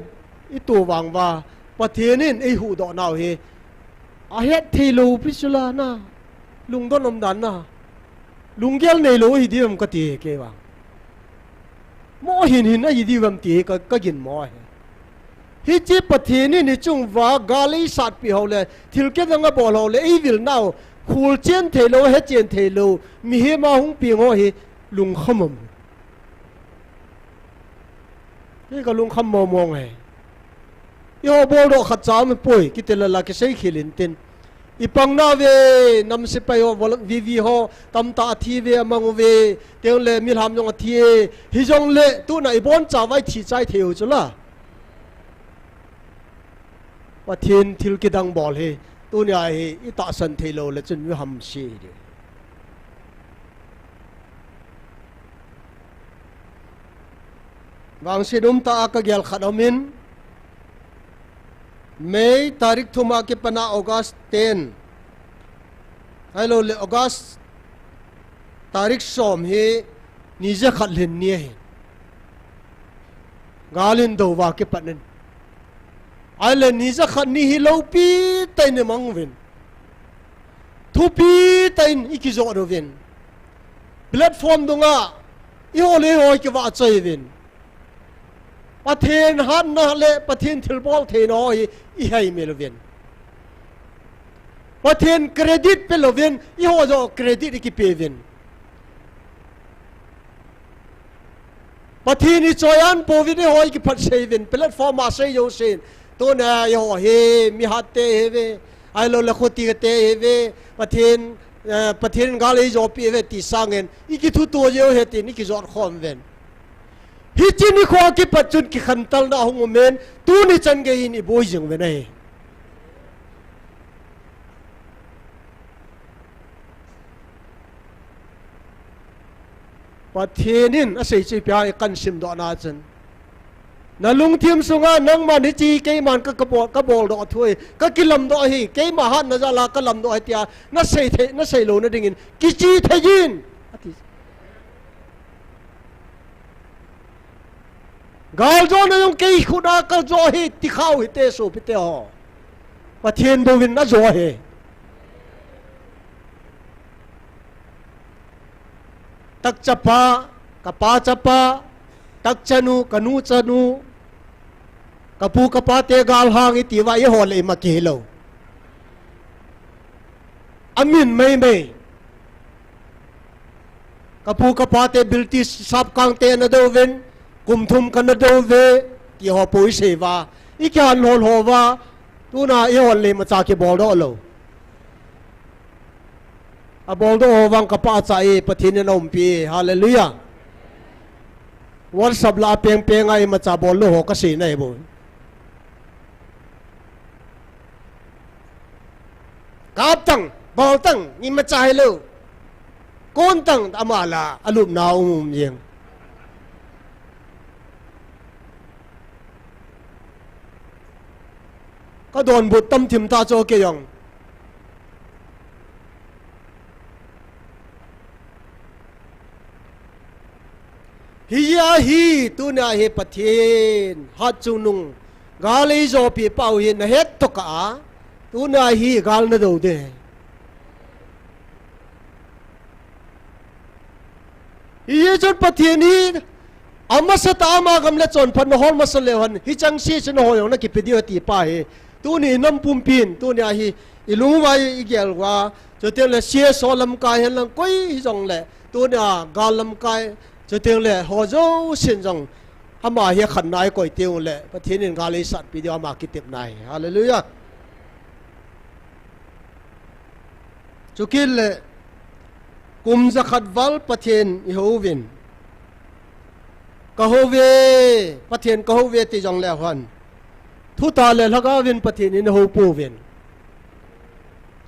ito vang uva, Pathen in eihuhdoh nau hi, ahetthei lou pi chu la na, lungdon umdan na, lunggel neilou hi diu ham kati kei vang. Mo hin hin ahi diu ham ti ka, kaginmo ahi. Hiche Pathen in hiche chunguva gal eisatpeh ho le, thil kidang abol ho le, eivilnau, kholchen theilou, hechen theilou, mihem a hung peng ho hi, lungkham um. Kei kalungkham mong mong e. Eiho boldoh khatcha um poi, kiti lala kisei khel intin. Ipang nauve, nam sepai ho, vol-, V V ho, tamtah athi uve, amang uve, tengle milham jong athi e, hijongle, tuna ibonchauva ithi chai thei u chu la. Pathen thil kidang bol hi, Tunia hi itahsan theilou le chun mi hamse hi. Vangset umtah a kagel khat aumin, May tarik thum a kipana August ten, ahilou le August tarik som hi ni jakhat lhin ni ahi. Gal in dou va kipat in. Ahile ni jakhat ni hi loupi tah in imang uvin. Thupi tah in ikijot uvin. Platform dunga ihol ihoi kivahchoi uvin. Pathen hatna le Pathen thilbol theina ho hi ihaimil uvin. Pathen credit pelouvin, eiho joh credit ikipeuvin. Pathen ichoi-an pouvin, eiho ikiphat seiyuvin, platform a sei jousen. Tunia eiho hi mihat te ihiuve, ahilou le khuti te ihiuve, Pathen, eh, Pathen gal eijopi uve ti sangin, ikithuto jeh u ahi tin ikijot khom uvin. Hiche nikho a kipat chun kikhantelna ahung umin, tuni chan gei hin iboi jing uvin ahi. Pathen in asei chu ipi ham kahin simdoh na chun, nalungthim sunga nangman hiche keiman ka, kabol, kaboldoh thu hi, kakilamdoh ahi, keima hatna jal a kalamdoh ahi tia nasei thei, nasei louna dingin kiche thei in, ati. Galjona jong kei khut a kajo ahi, ti khah u hite sopite ho. Pathen bouvin ajo ahi. Takchapa, kapa chapa, takchanu, kanu chanu, kapu kapa te galhang iti uva eiho le ima kihilou. Amin meimei. Kapu kapa te bilti sapkang te ana dou uvin, kum thum kana dou uve, ti ho po isei uva. Ikihan lhon lhon uva, tuna eihon le imacha kiboldoh lou. Aboldoh ho vang kapahcha e, Pathen in aumpi e. Hallelujah. WhatsApp lah a pengpeng a imacha bol lou ho kasei nai bou. Kap tang, bol tang, imacha hilou. Kon tang, ama lah a alupna um um jeng. Kadonbut tam thim ta chu kei jong. Hijeh a hi, tunia hi Pathen hatchungnung gal eijopi pau hi nahet tokah a, tunia hi gal nadou ding. Hijeh chun Pathen hi amasatah a ama gam le chonphatna hol masa leu hen, hicheng se chu nangho jong nakipe diu ati pa hi. Tuni inam pumpin, tunia hi ilung uva igel uva, chuteng le C S O lamkai hen lang koi hijongle, tunia gal lamkai, chuteng le ho jousen jong ama hi akhanna a ikoi teng ule, Pathen in gal eisatpi diu ama kitepna ahi. Hallelujah. Chukit le kum jakhat val Pathen ihouvin. Kahouve, Pathen kahouve ti jongleu hen, thutah le lhagaovin Pathen in ahoupouvin.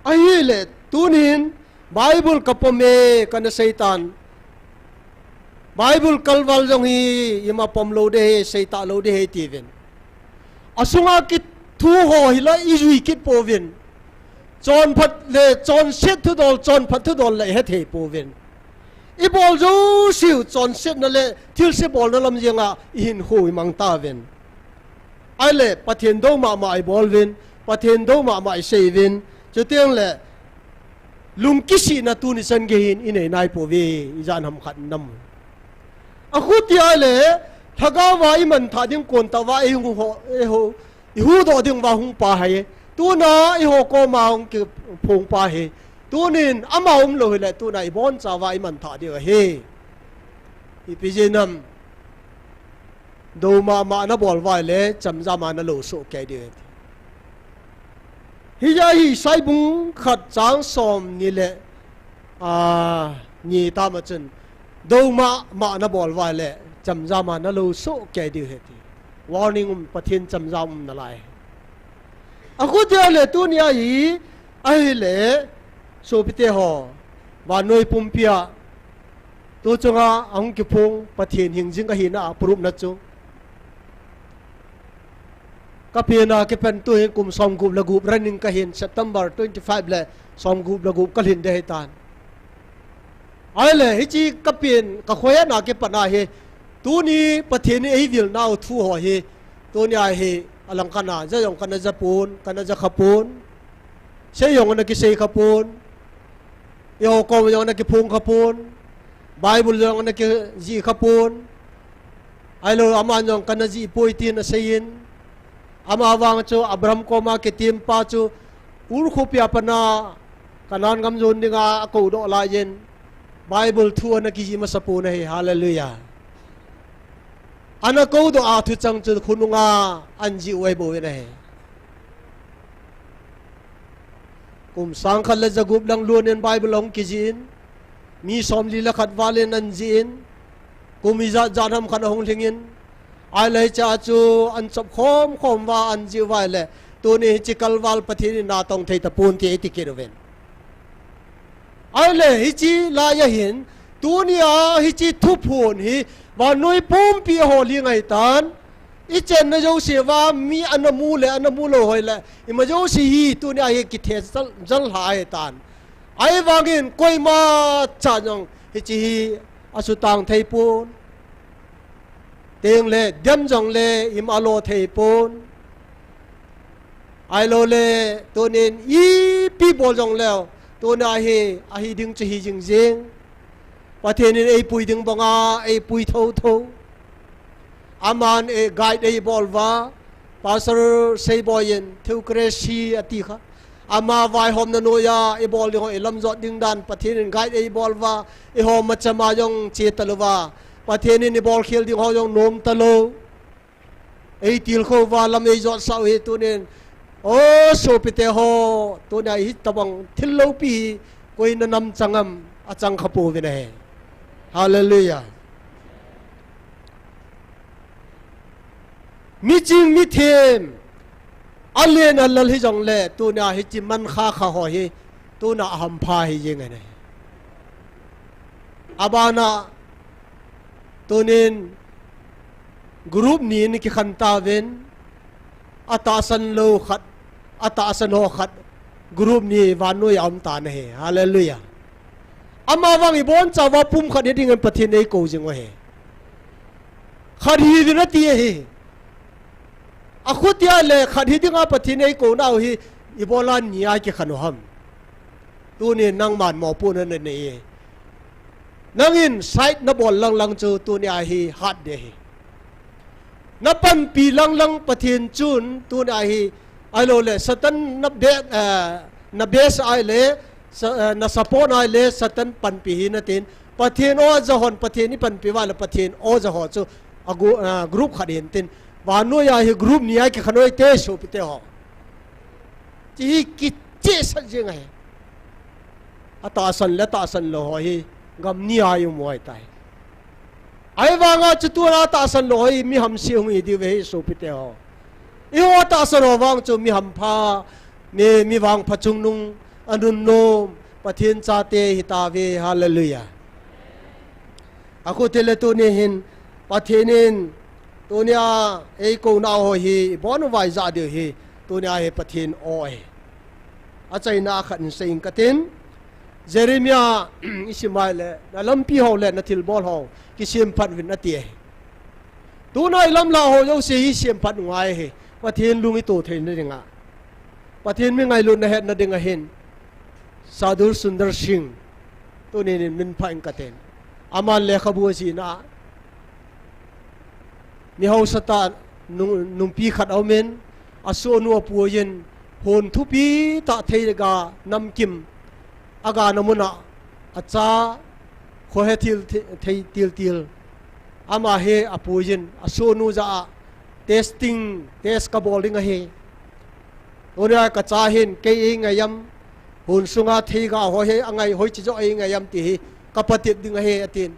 Ahile, tunin Bible kapom e, kana seitan. Bible kalval jong hi, ima pom lou ding ahi, seitah lou ding ahi tiuvin. Asunga kithu ho hi la ijui kit pouvin. Chonphat le chonset thudol, chonphat thudol la ihethei pouvin. Ibol jouseu chonsetna le thilse bolna lam jenga ihinkho imang tauvin. Ahile Pathen dou mama ibol uvin, Pathen dou mama isei uvin, chuteng le lungkisihna tuni chan gei hin inei nai pouve, ijat ham khat nam. Akhuti ahile, lhagaova imanthah ding kontah uva ihung ho, ihu, ihuhdoh ding uva hung pa ahi. Tuna eiho koma hung kiphong pa ahi. Tunin ama umlou hile, tuna ibonchauva imanthah diu ahi. Ipi jeh ham. Dou mama nabol uva ahile, chamjam a nalou soh kei diu ahi. Hijeh a hi Isai bung khat chang somni le, a, ni tama chun, dou mama nabol uva ahile, chamjam a nalou soh kei diu ahi ti. Warning um, Pathen chamjam um nalai. Akhuti ahile tunia hi, Ahile, sopite ho, vannoi pumpia, tu chunga ahung kiphong Pathen hing jing ahina a proof na chu. Ka pena kipen tuhin kum som gup le gup running kahin, September twenty five le som gup le gup kalhin de hitan. Ahile, hiche ka pen, ka khohena kipat na hi, tuni Pathen in eivilnau thu ho hi, tuni a hi, alang kana ja jong kana ja pon, kana ja kha pon, sei jong ana kisei kha pon, eiho kom jong ana kiphong kha pon, Bible jong ana kijih kha pon, ahilou, aman jong kana jih poi tin aseiyin, ama vang chu Abraham koma kitem pa chu Ur khopia pat na Canaan gam jon dinga akoudoh laiyin, Bible thu ana kijih masa pon ahi, hallelujah. Ana koudoh a thuchang chu khonunga ana jih u ahi bouvin ahi. Kum sang khat le ja gup lang lhonin Bible ahung kijih in, mi som li le khat valin ana jih in, kum ijat jat ham khat ahung lhingin, ahile hiche a chu ana chop khom khom uva ana jih uva ahile, tuni hiche kalval Pathen in natong thei tapon ti eiti kit uvin. Ahile hiche laiya hin, tunia hiche thuphon hi vannoi pumpi ho lhing ahitan, ichenna jouse uva mi ana mu le ana mu lou ho le ima jouse hi tunia hi kithe jal, jal lha ahitan. Ahivangin koima cha jong hiche hi asutang thei pon, tengle dem jongle ima alo thei pon, ahiloule tunin ipi bol jongleu, tunia hi ahi ding chu hi jing jing. Pathen in eipui ding banga eipui thotho. Aman e guide eibol uva, Pastor Seiboi in theocracy ati kha, ama vaihomna noiya ibol ding ho ilamjot ding dan Pathen in guide eibol uva, ihom machama jong che talouva, Pathen in ibol khel ding ho jong nom talou, eitilkhou uva lam eijotsah u hi tunin. O sopite ho, tunia hitobang thil loupi hi koina nam chang am, achang kha pouvin ahi. Hallelujah. Miching mithem, alen alal hijongle tunia hiche mankha kha ho hi, tuna ahampha hi jeng ahi. Abana tunin group ni nikikhen tauvin, atahsan lou khat, atahsan ho khat, group ni vannoiya aumtan ahi. Hallelujah. Amavang ibonchauva pumkhat hidingin Pathen in eikou jing u ahi. Khat hiuvin ati ahi. Akhutia le khat hidinga Pathen in eikounau hi, ibola nia ikikhen u ham? Tunin nangman mopohna nanei e. Nangin side nabol langlang chu tunia hi hat ding ahi. Napanpi langlang Pathen chun tunia hi, ahiloule Satan na be-, eh, na base ahile, sa-, eh, na support ahile Satan panpi hinatin, Pathen o ajahon Pathen ipanpi uva le Pathen o ajaho chu a gru-, eh, group khat hintin, vannoiya hi group nia ikikhen u hite sopite ho. Hiche hi kichehsah jeng ahi. Atahsan le tahsan lou ho hi gam nia ium u ahitai. Ahivanga chu tuna tahsan lou ho hi mi hamse hung hi diu ahi sopite ho. Eiho atahsan ho vang chu mi hampha, mi, mi vangpha chungnung, anunnom, Pathen chate hitauve, hallelujah. Akhutile tuni hin, Pathen in, tunia eikounau ho hi, ibon uva ijah diu hi, tunia hi Pathen o ahi. Achaina a khat in sei inge katin, Jeremiah, isim ahile, nalampi ho le nathilbol ho, kisemphat uvin ati ahi. Tuna ilamlah ho jouse hi semphat u ngai ahi. Pathen lung ito theina dinga, Pathen mi ngailutna hetna dinga hin, Sadhu Sundar Singh, tunin minpha inge katin. Aman lekhabu ajihna a, mi haosatah nung, nungpi khat aumin, asohnu apuiyin, hon thupi tah theiga namkim, agana muna acha, khohe thil, thei, thei tiltil, ama hi apuiyin, asohnu jah a testing, test kabol ding ahi. Tunia kacha hin kei eingai am, hon sunga theiga ho hi angai hoiche joh eingai am ti hi kapatep ding ahi atin.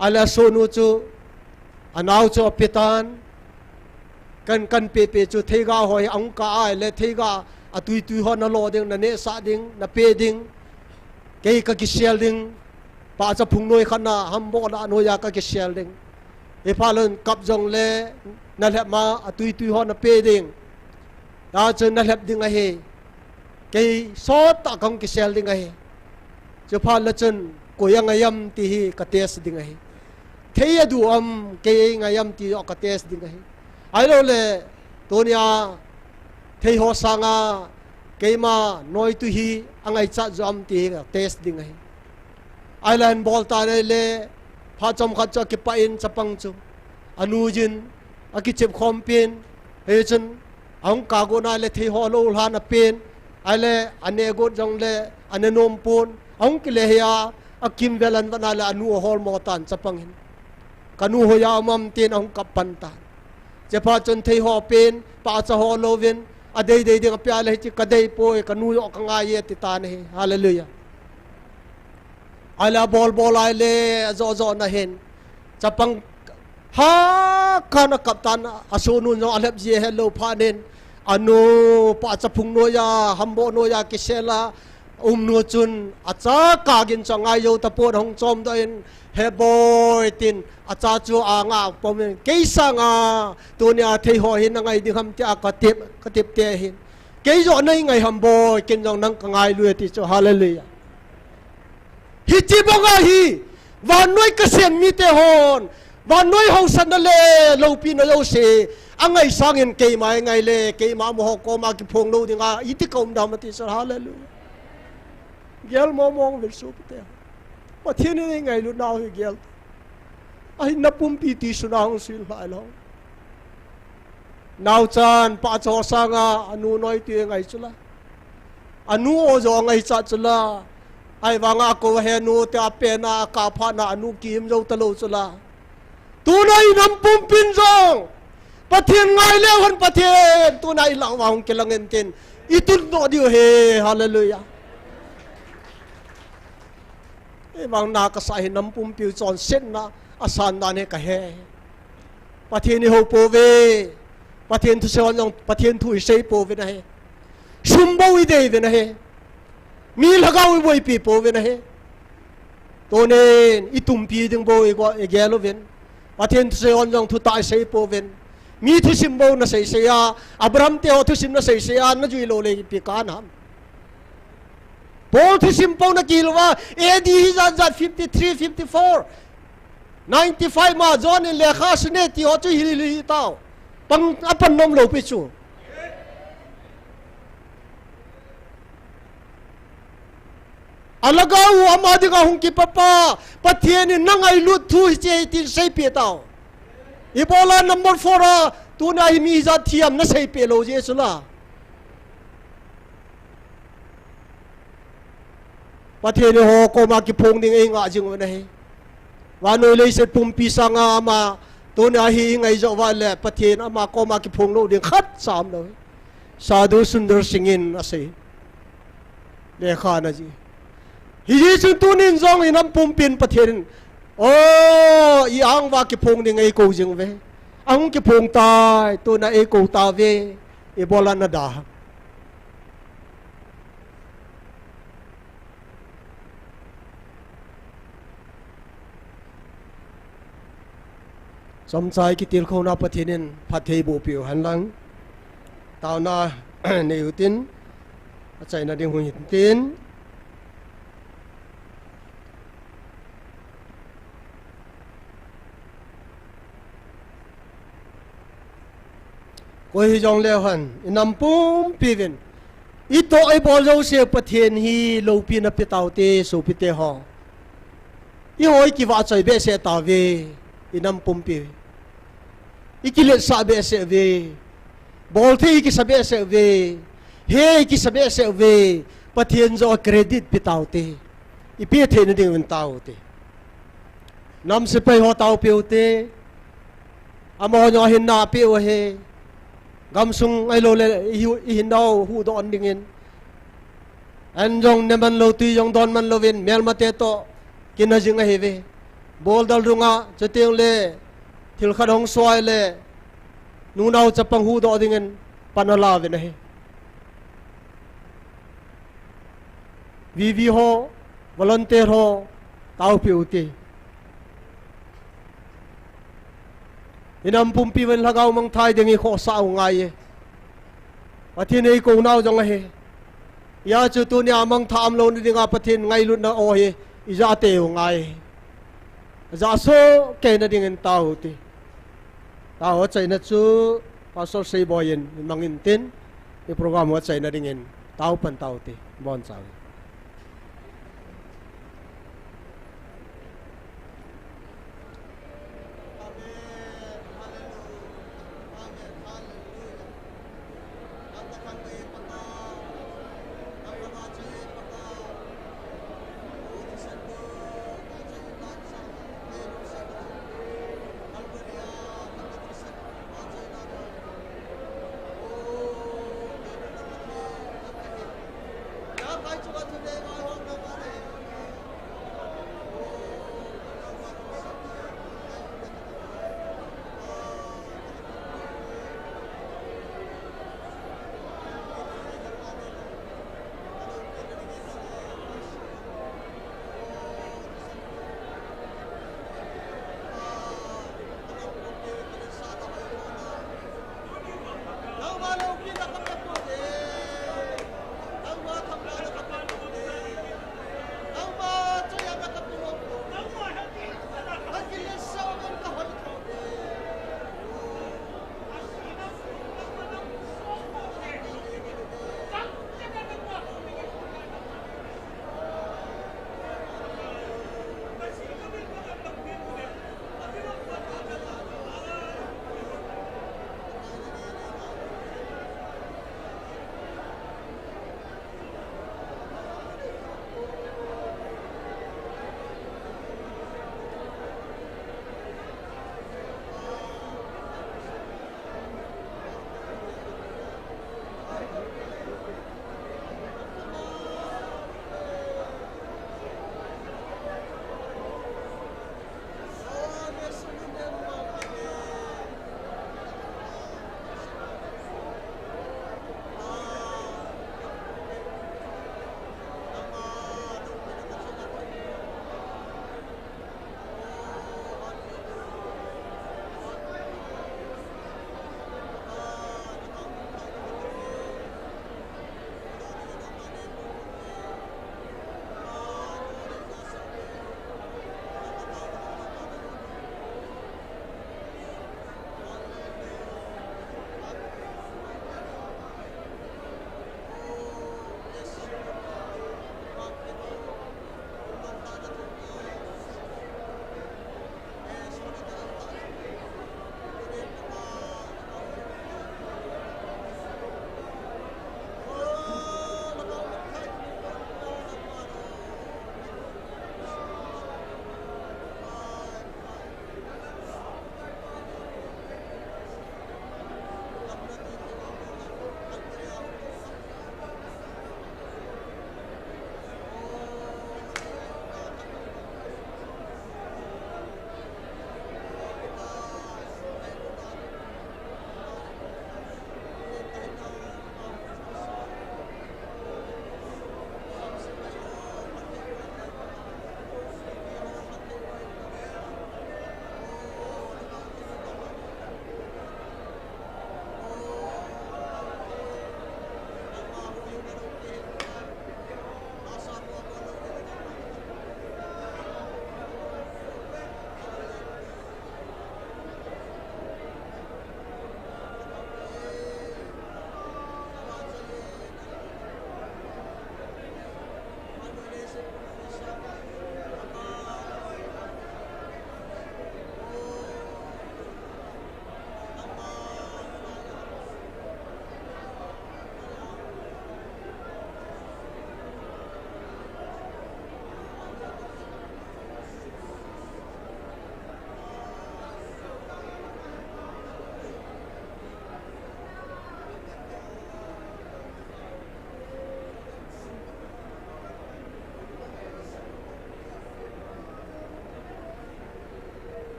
Ahile asohnu chu, anao chu apetan, kan, kan pehpeh chu theiga ho hi ahung kah ahile theiga Atui tui ho nalo ding, nanehsah ding, nape ding. Kei kakisel ding. Pahcha phung noi khat na, hamboh lah noiya kakisel ding. Hiphat lun kap jongle, nalhep ma, atui tui ho nape ding. Hia chun nalhep ding ahi. Kei sottah kahung kisel ding ahi. Chuphat le chun, koi angai am ti hi ka test ding ahi. Thei adu am, kei angai am ti joh ka test ding ahi. Ahilouleh, tunia, thei ho sanga, keima noitui hi angaichat jo am ti hi ka test ding ahi. Ahilouleh, bol tan ahile, phat chomkhat chu akipah in chapang chu. Anu jin, akichep khom pin, hichun, ahung kagot na le thei ho lou lhan apen, ahile, ane got jongle, ane nom pon, ahung kile hi a, akimvel an vat na le anu ahol mo tan chapang hin. Kanu hoiya um am tin ahung kap pan tan. Chuphat chun thei ho pen, pahcha ho louvin, adei dei ding apia le hiche kadei poi, kanu joh kangai e ti tan ahi. Hallelujah. Ahile abol bol ahile, ajo jo na hin. Chapang ha khan akap tan, asohnu jong alhep ji ahelou phat in. Anu, pahcha phung noiya, hamboh noiya, kisel a, umnu chun, acha kagin chu angai jou tapon ahung chomdoh in, he boi tin, acha chu anga pom in, kei sanga, tunia thei ho hi nangai ding ham tia katep, katep te hin. Kei joh nei ngai ham boi, ken jong nang kangailu e ti chu, hallelujah. Hiche banga hi, vannoi kasem mite hon, vannoi haosatna le loupina jouse, angai sangin keima eingai le, keima amaho koma kiphong lou dinga, iti kaum dam ati chu, hallelujah. Gel mong mong uvin sopite. Pathen in eingailut nau hi gel. Ahin napumpi ti suna hung sil lhai lou. Naochan, pahcha ho sanga, anu noitui angai chula. Anu o jo angaichat chula. Ahivanga akou ahe nu tia apen a, akap phat na anu kiim jou talou chula. Tuna inam pumpin jong, Pathen ngai leu hen Pathen, tuna ilah uva hung kilang intin, itun doh diu ahi, hallelujah. Ahivang na kasah hi nam pumpi u chonsetna asan dan hi kahe. Pathen ihou pouve. Pathen thusei hon jong Pathen thu isei pouvin ahi. Sum bou idei uvin ahi. Mi lhagao iboipi pouvin ahi. Tunin itumpi ding bou igel uvin. Pathen thusei hon jong thutah isei pouvin. Mi thusim bou nasei sei a, Abraham te ho thusim nasei sei a, najui lou le ipi kanam. Paul thusim pou nakihil uva, A D hijat jat fifty three, fifty four, ninety five ma John in lekha asune ti ho chu hil hil hitau. Pang, apan nom lou pi chu. Alhagao u ama dinga hung kipapa, Pathen in nangailut thu hiche hi tin seipeh tau. Ibola number four a, tuna hi mi hijat thiam naseipeh lou jeh chu la. Pathen in eiho koma kiphong ding eingah jing uvin ahi. Vannoi leiset pumpi sanga ama, tuna hi ingai jou uva le, Pathen ama koma kiphong lou ding khatcha umlou hi. Sadhu Sundar Singh in asei. Lekha ana jih. Hijeh chun tunin jong inam pumpin Pathen in, o, i-ang uva kiphong ding eikou jing uve. Ahung kiphong tai, tuna eikou tauve. Ibola nada ham. Chomcha i kitilkhouna Pathen in phatthei boh peh u hen lang. Taona nei utin, achaina ding hung hitin. Koi hijongleu hen, inam pumpi uvin, itoh ibol jouse Pathen hi loupina pe taute, sopite ho. Eiho ikivahchoi behseh tauve, inam pumpi. Ikiletsah behseh uve. Bolthei ikisa behseh uve. He ikisa behseh uve. Pathen joh a credit pe taute. Ipe theina ding uvin taute. Nam sepai ho taopeh ute. Amaho jong ahinna apeh u ahi. Gamsung ahiloule ihi-, ihinnau huhdoh dingin. An jong ne man lou, tui jong don man louvin, melmate toh kina jing ahiuve. Boldal dunga, chutengle, thil khat hung soi le, nunao chapang huhdoh dingin pan alauvin ahi. V V ho, volunteer ho, taopi u ti. Inam pumpi ven lhagao mangthai ding i khohsah u ngai e. Pathen eikou nau jong ahi. Hijeh chun tunia mangthah umlou na dinga Pathen ngailutna o hi, ija tei u ngai e. Ajah soh kei na dingin tao u ti. Tao achaina chu Pastor Seiboi in mangin tin, i program u achaina dingin tao pan tao u ti. Bon chau.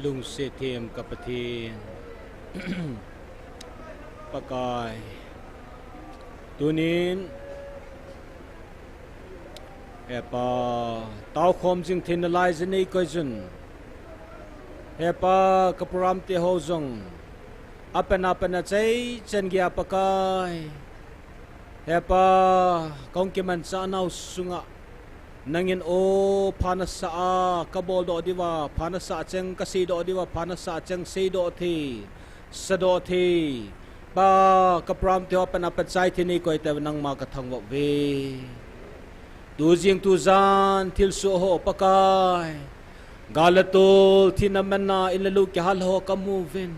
Lungset them ka Pathen. Pakai. Tunin, He Pa, taokhom jing theina lai jeh nei koi jun. He Pa, ka program te ho jong apat apat a chai chan geiya Pakai. He Pa, kong kimanchah nau sunga nangin o pha nasa a ka boldoh diuva, pha nasa cheng ka seidoh diuva, pha nasa cheng seidoh thei, sadoh thei. Pa, ka program te ho apat apat chai thei nei koi tah nangma ka thangvah uve. Tu jing tu jan thilsoh ho Pakai. Gal le tol, thina manna, in le lou kihal ho ka mu uvin.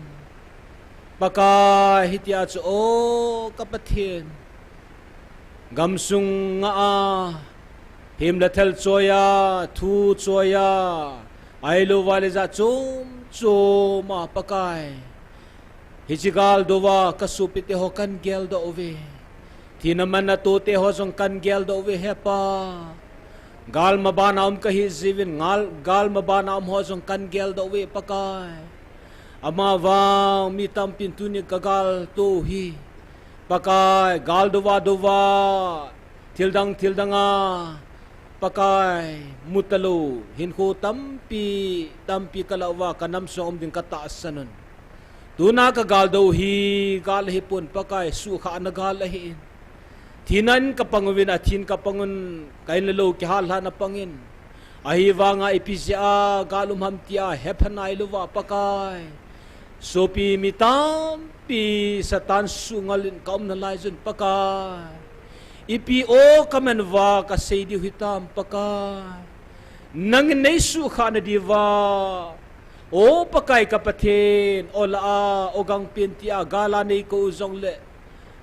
Pakai, hitia chu o ka Pathen. Gamsung nga a, him le thal choiya, thu choiya, ahilou vale jat chom chom a Pakai. Hiche gal douva ka sopi te ho kan geldoh uve. Thina manna to te ho jong kan geldoh uve He Pa. Gal mabana um ka hi jiuvin, gal, gal mabana um ho jong kan geldoh uve Pakai. Amavang mi tampin tuni ka gal tou hi. Pakai, gal douva douva, thil dang, thil dang a, Pakai, mu talou, hinkho tampi, tampi ka lah uva, ka nam sung um ding ka tahsan un. Tuna ka gal dou hi, gal ahipon Pakai, suhkhah na gal ahin. Thina in ka pang uvin, athin ka pang un, ka in le lou kihal lhah na pang in. Ahivanga ipi jeh a gal um ham tia hepha nailouva Pakai. Sopi mi tampi Satan sunga lin ka um nalai jun Pakai. Ipi o ka man uva ka sei diu hitam Pakai. Nangin nei suhkhah na diuva. O Pakai ka Pathen, o la a, o gangpen tia, gal a nei kou jongle.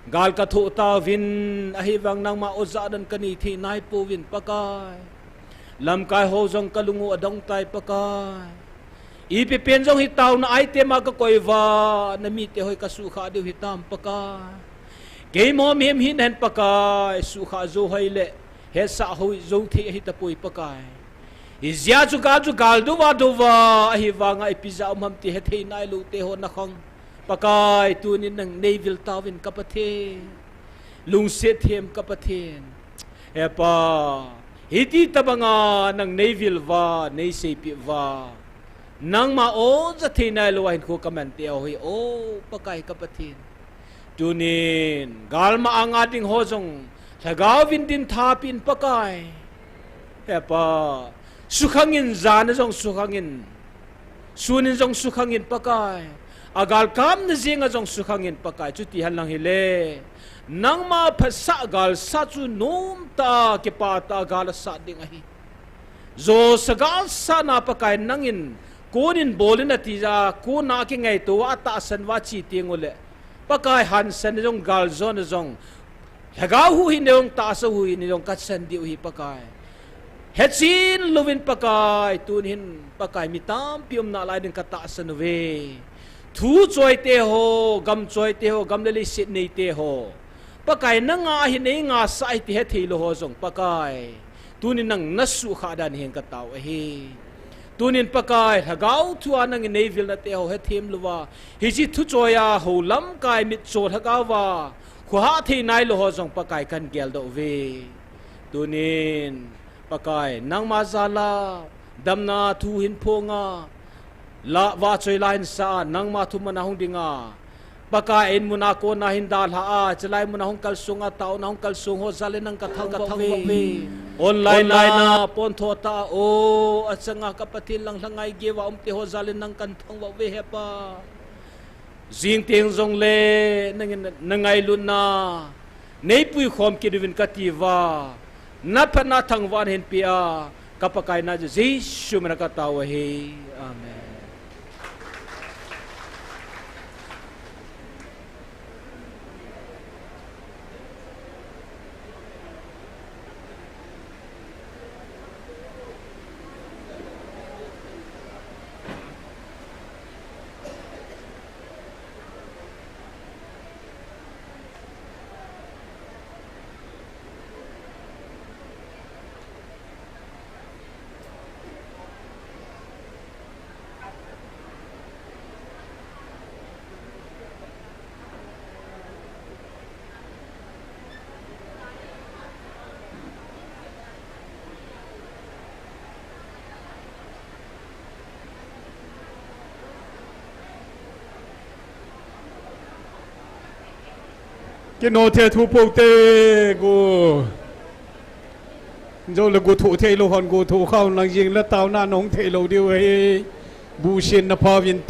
Gal ka thoh tauvin, ahivang nangma o jahdan ka nei thei naipouvin Pakai. Lamkai ho jong ka lung u adong tai Pakai. Ipi pen jong hi taona item a ka koi uva, na mite ho hi ka suhkhah diu hitam Pakai. Keima mihem hina hen Pakai, suhkhah jou hoi le, hetsah hoi jou thei ahi tapoi Pakai. Hijeh chun gal chu gal douva douva, ahivanga ipi jeh a um ham ti hethei nailou te ho na khang. Pakai, tunin nang nei vil tauvin ka Pathen. Lungset them ka Pathen. He Pa, hiti tabanga nang nei vil uva, nei seipeh uva. Nangma o ja thei nailouva hinkho ka man te ho hi, o Pakai ka Pathen. Tunin, galma anga ding ho jong, lhagao vin din tha peh in Pakai. He Pa, sukhang in jan a jong sukhang in. Sun in jong sukhang in Pakai. A gal kamna jing a jong sukhang in Pakai. Chuti hen lang hile. Nangma phatsah galsat chu nomtah a kipah tah a gal asat ding ahi. Josa galsatna Pakai nangin, konin bolin ati ja, kona kingaito a tahsan uva che teng ule. Pakai hansan jong galjona jong. Lhagao huhhingna jong tahsa huhhingna jong kasan diu hi Pakai. Hechin louvin Pakai, tun hin Pakai mi tampi um nalai ding katahsan uve. Thu choi te ho, gam choi te ho, gam le leiset nei te ho. Pakai nanga hi nei ngasa hi ti hethei lou ho jong Pakai. Tunin nang na suhkhah dan hin katao ahi. Tunin Pakai, lhagao thua nangin nei vilna te ho hethem louva. Hiche thu choiya ho lamkai mitcho lhagao va. Khuhah thei nailou ho jong Pakai kan geldoh uve. Tunin Pakai, nangma jal a, damna thu hin phong a, la vahchoi la hin sa a, nangma thuman a hung ding a. Pakai in mun a kona hin dalha a, chulai mun a hung kalsong a, taona hung kalsong ho jal in nang kathangvah uve. Online a, pontho tah a, o, achang a ka Pathen lang lhangai geiya um te ho jal in nang kathangvah uve He Pa. Jing teng jongle, nangin na ngailutna, nei puikhom kit uvin kati uva, na phatna thangvahna hin pea, ka Pakai na Jesu min a katao ahi. Amen. Kino the thu pou te gu. Jou le gu thu thei lou hon gu thu khau nang jing le tao na nong thei lou diu ahi. Bu sin na pha vin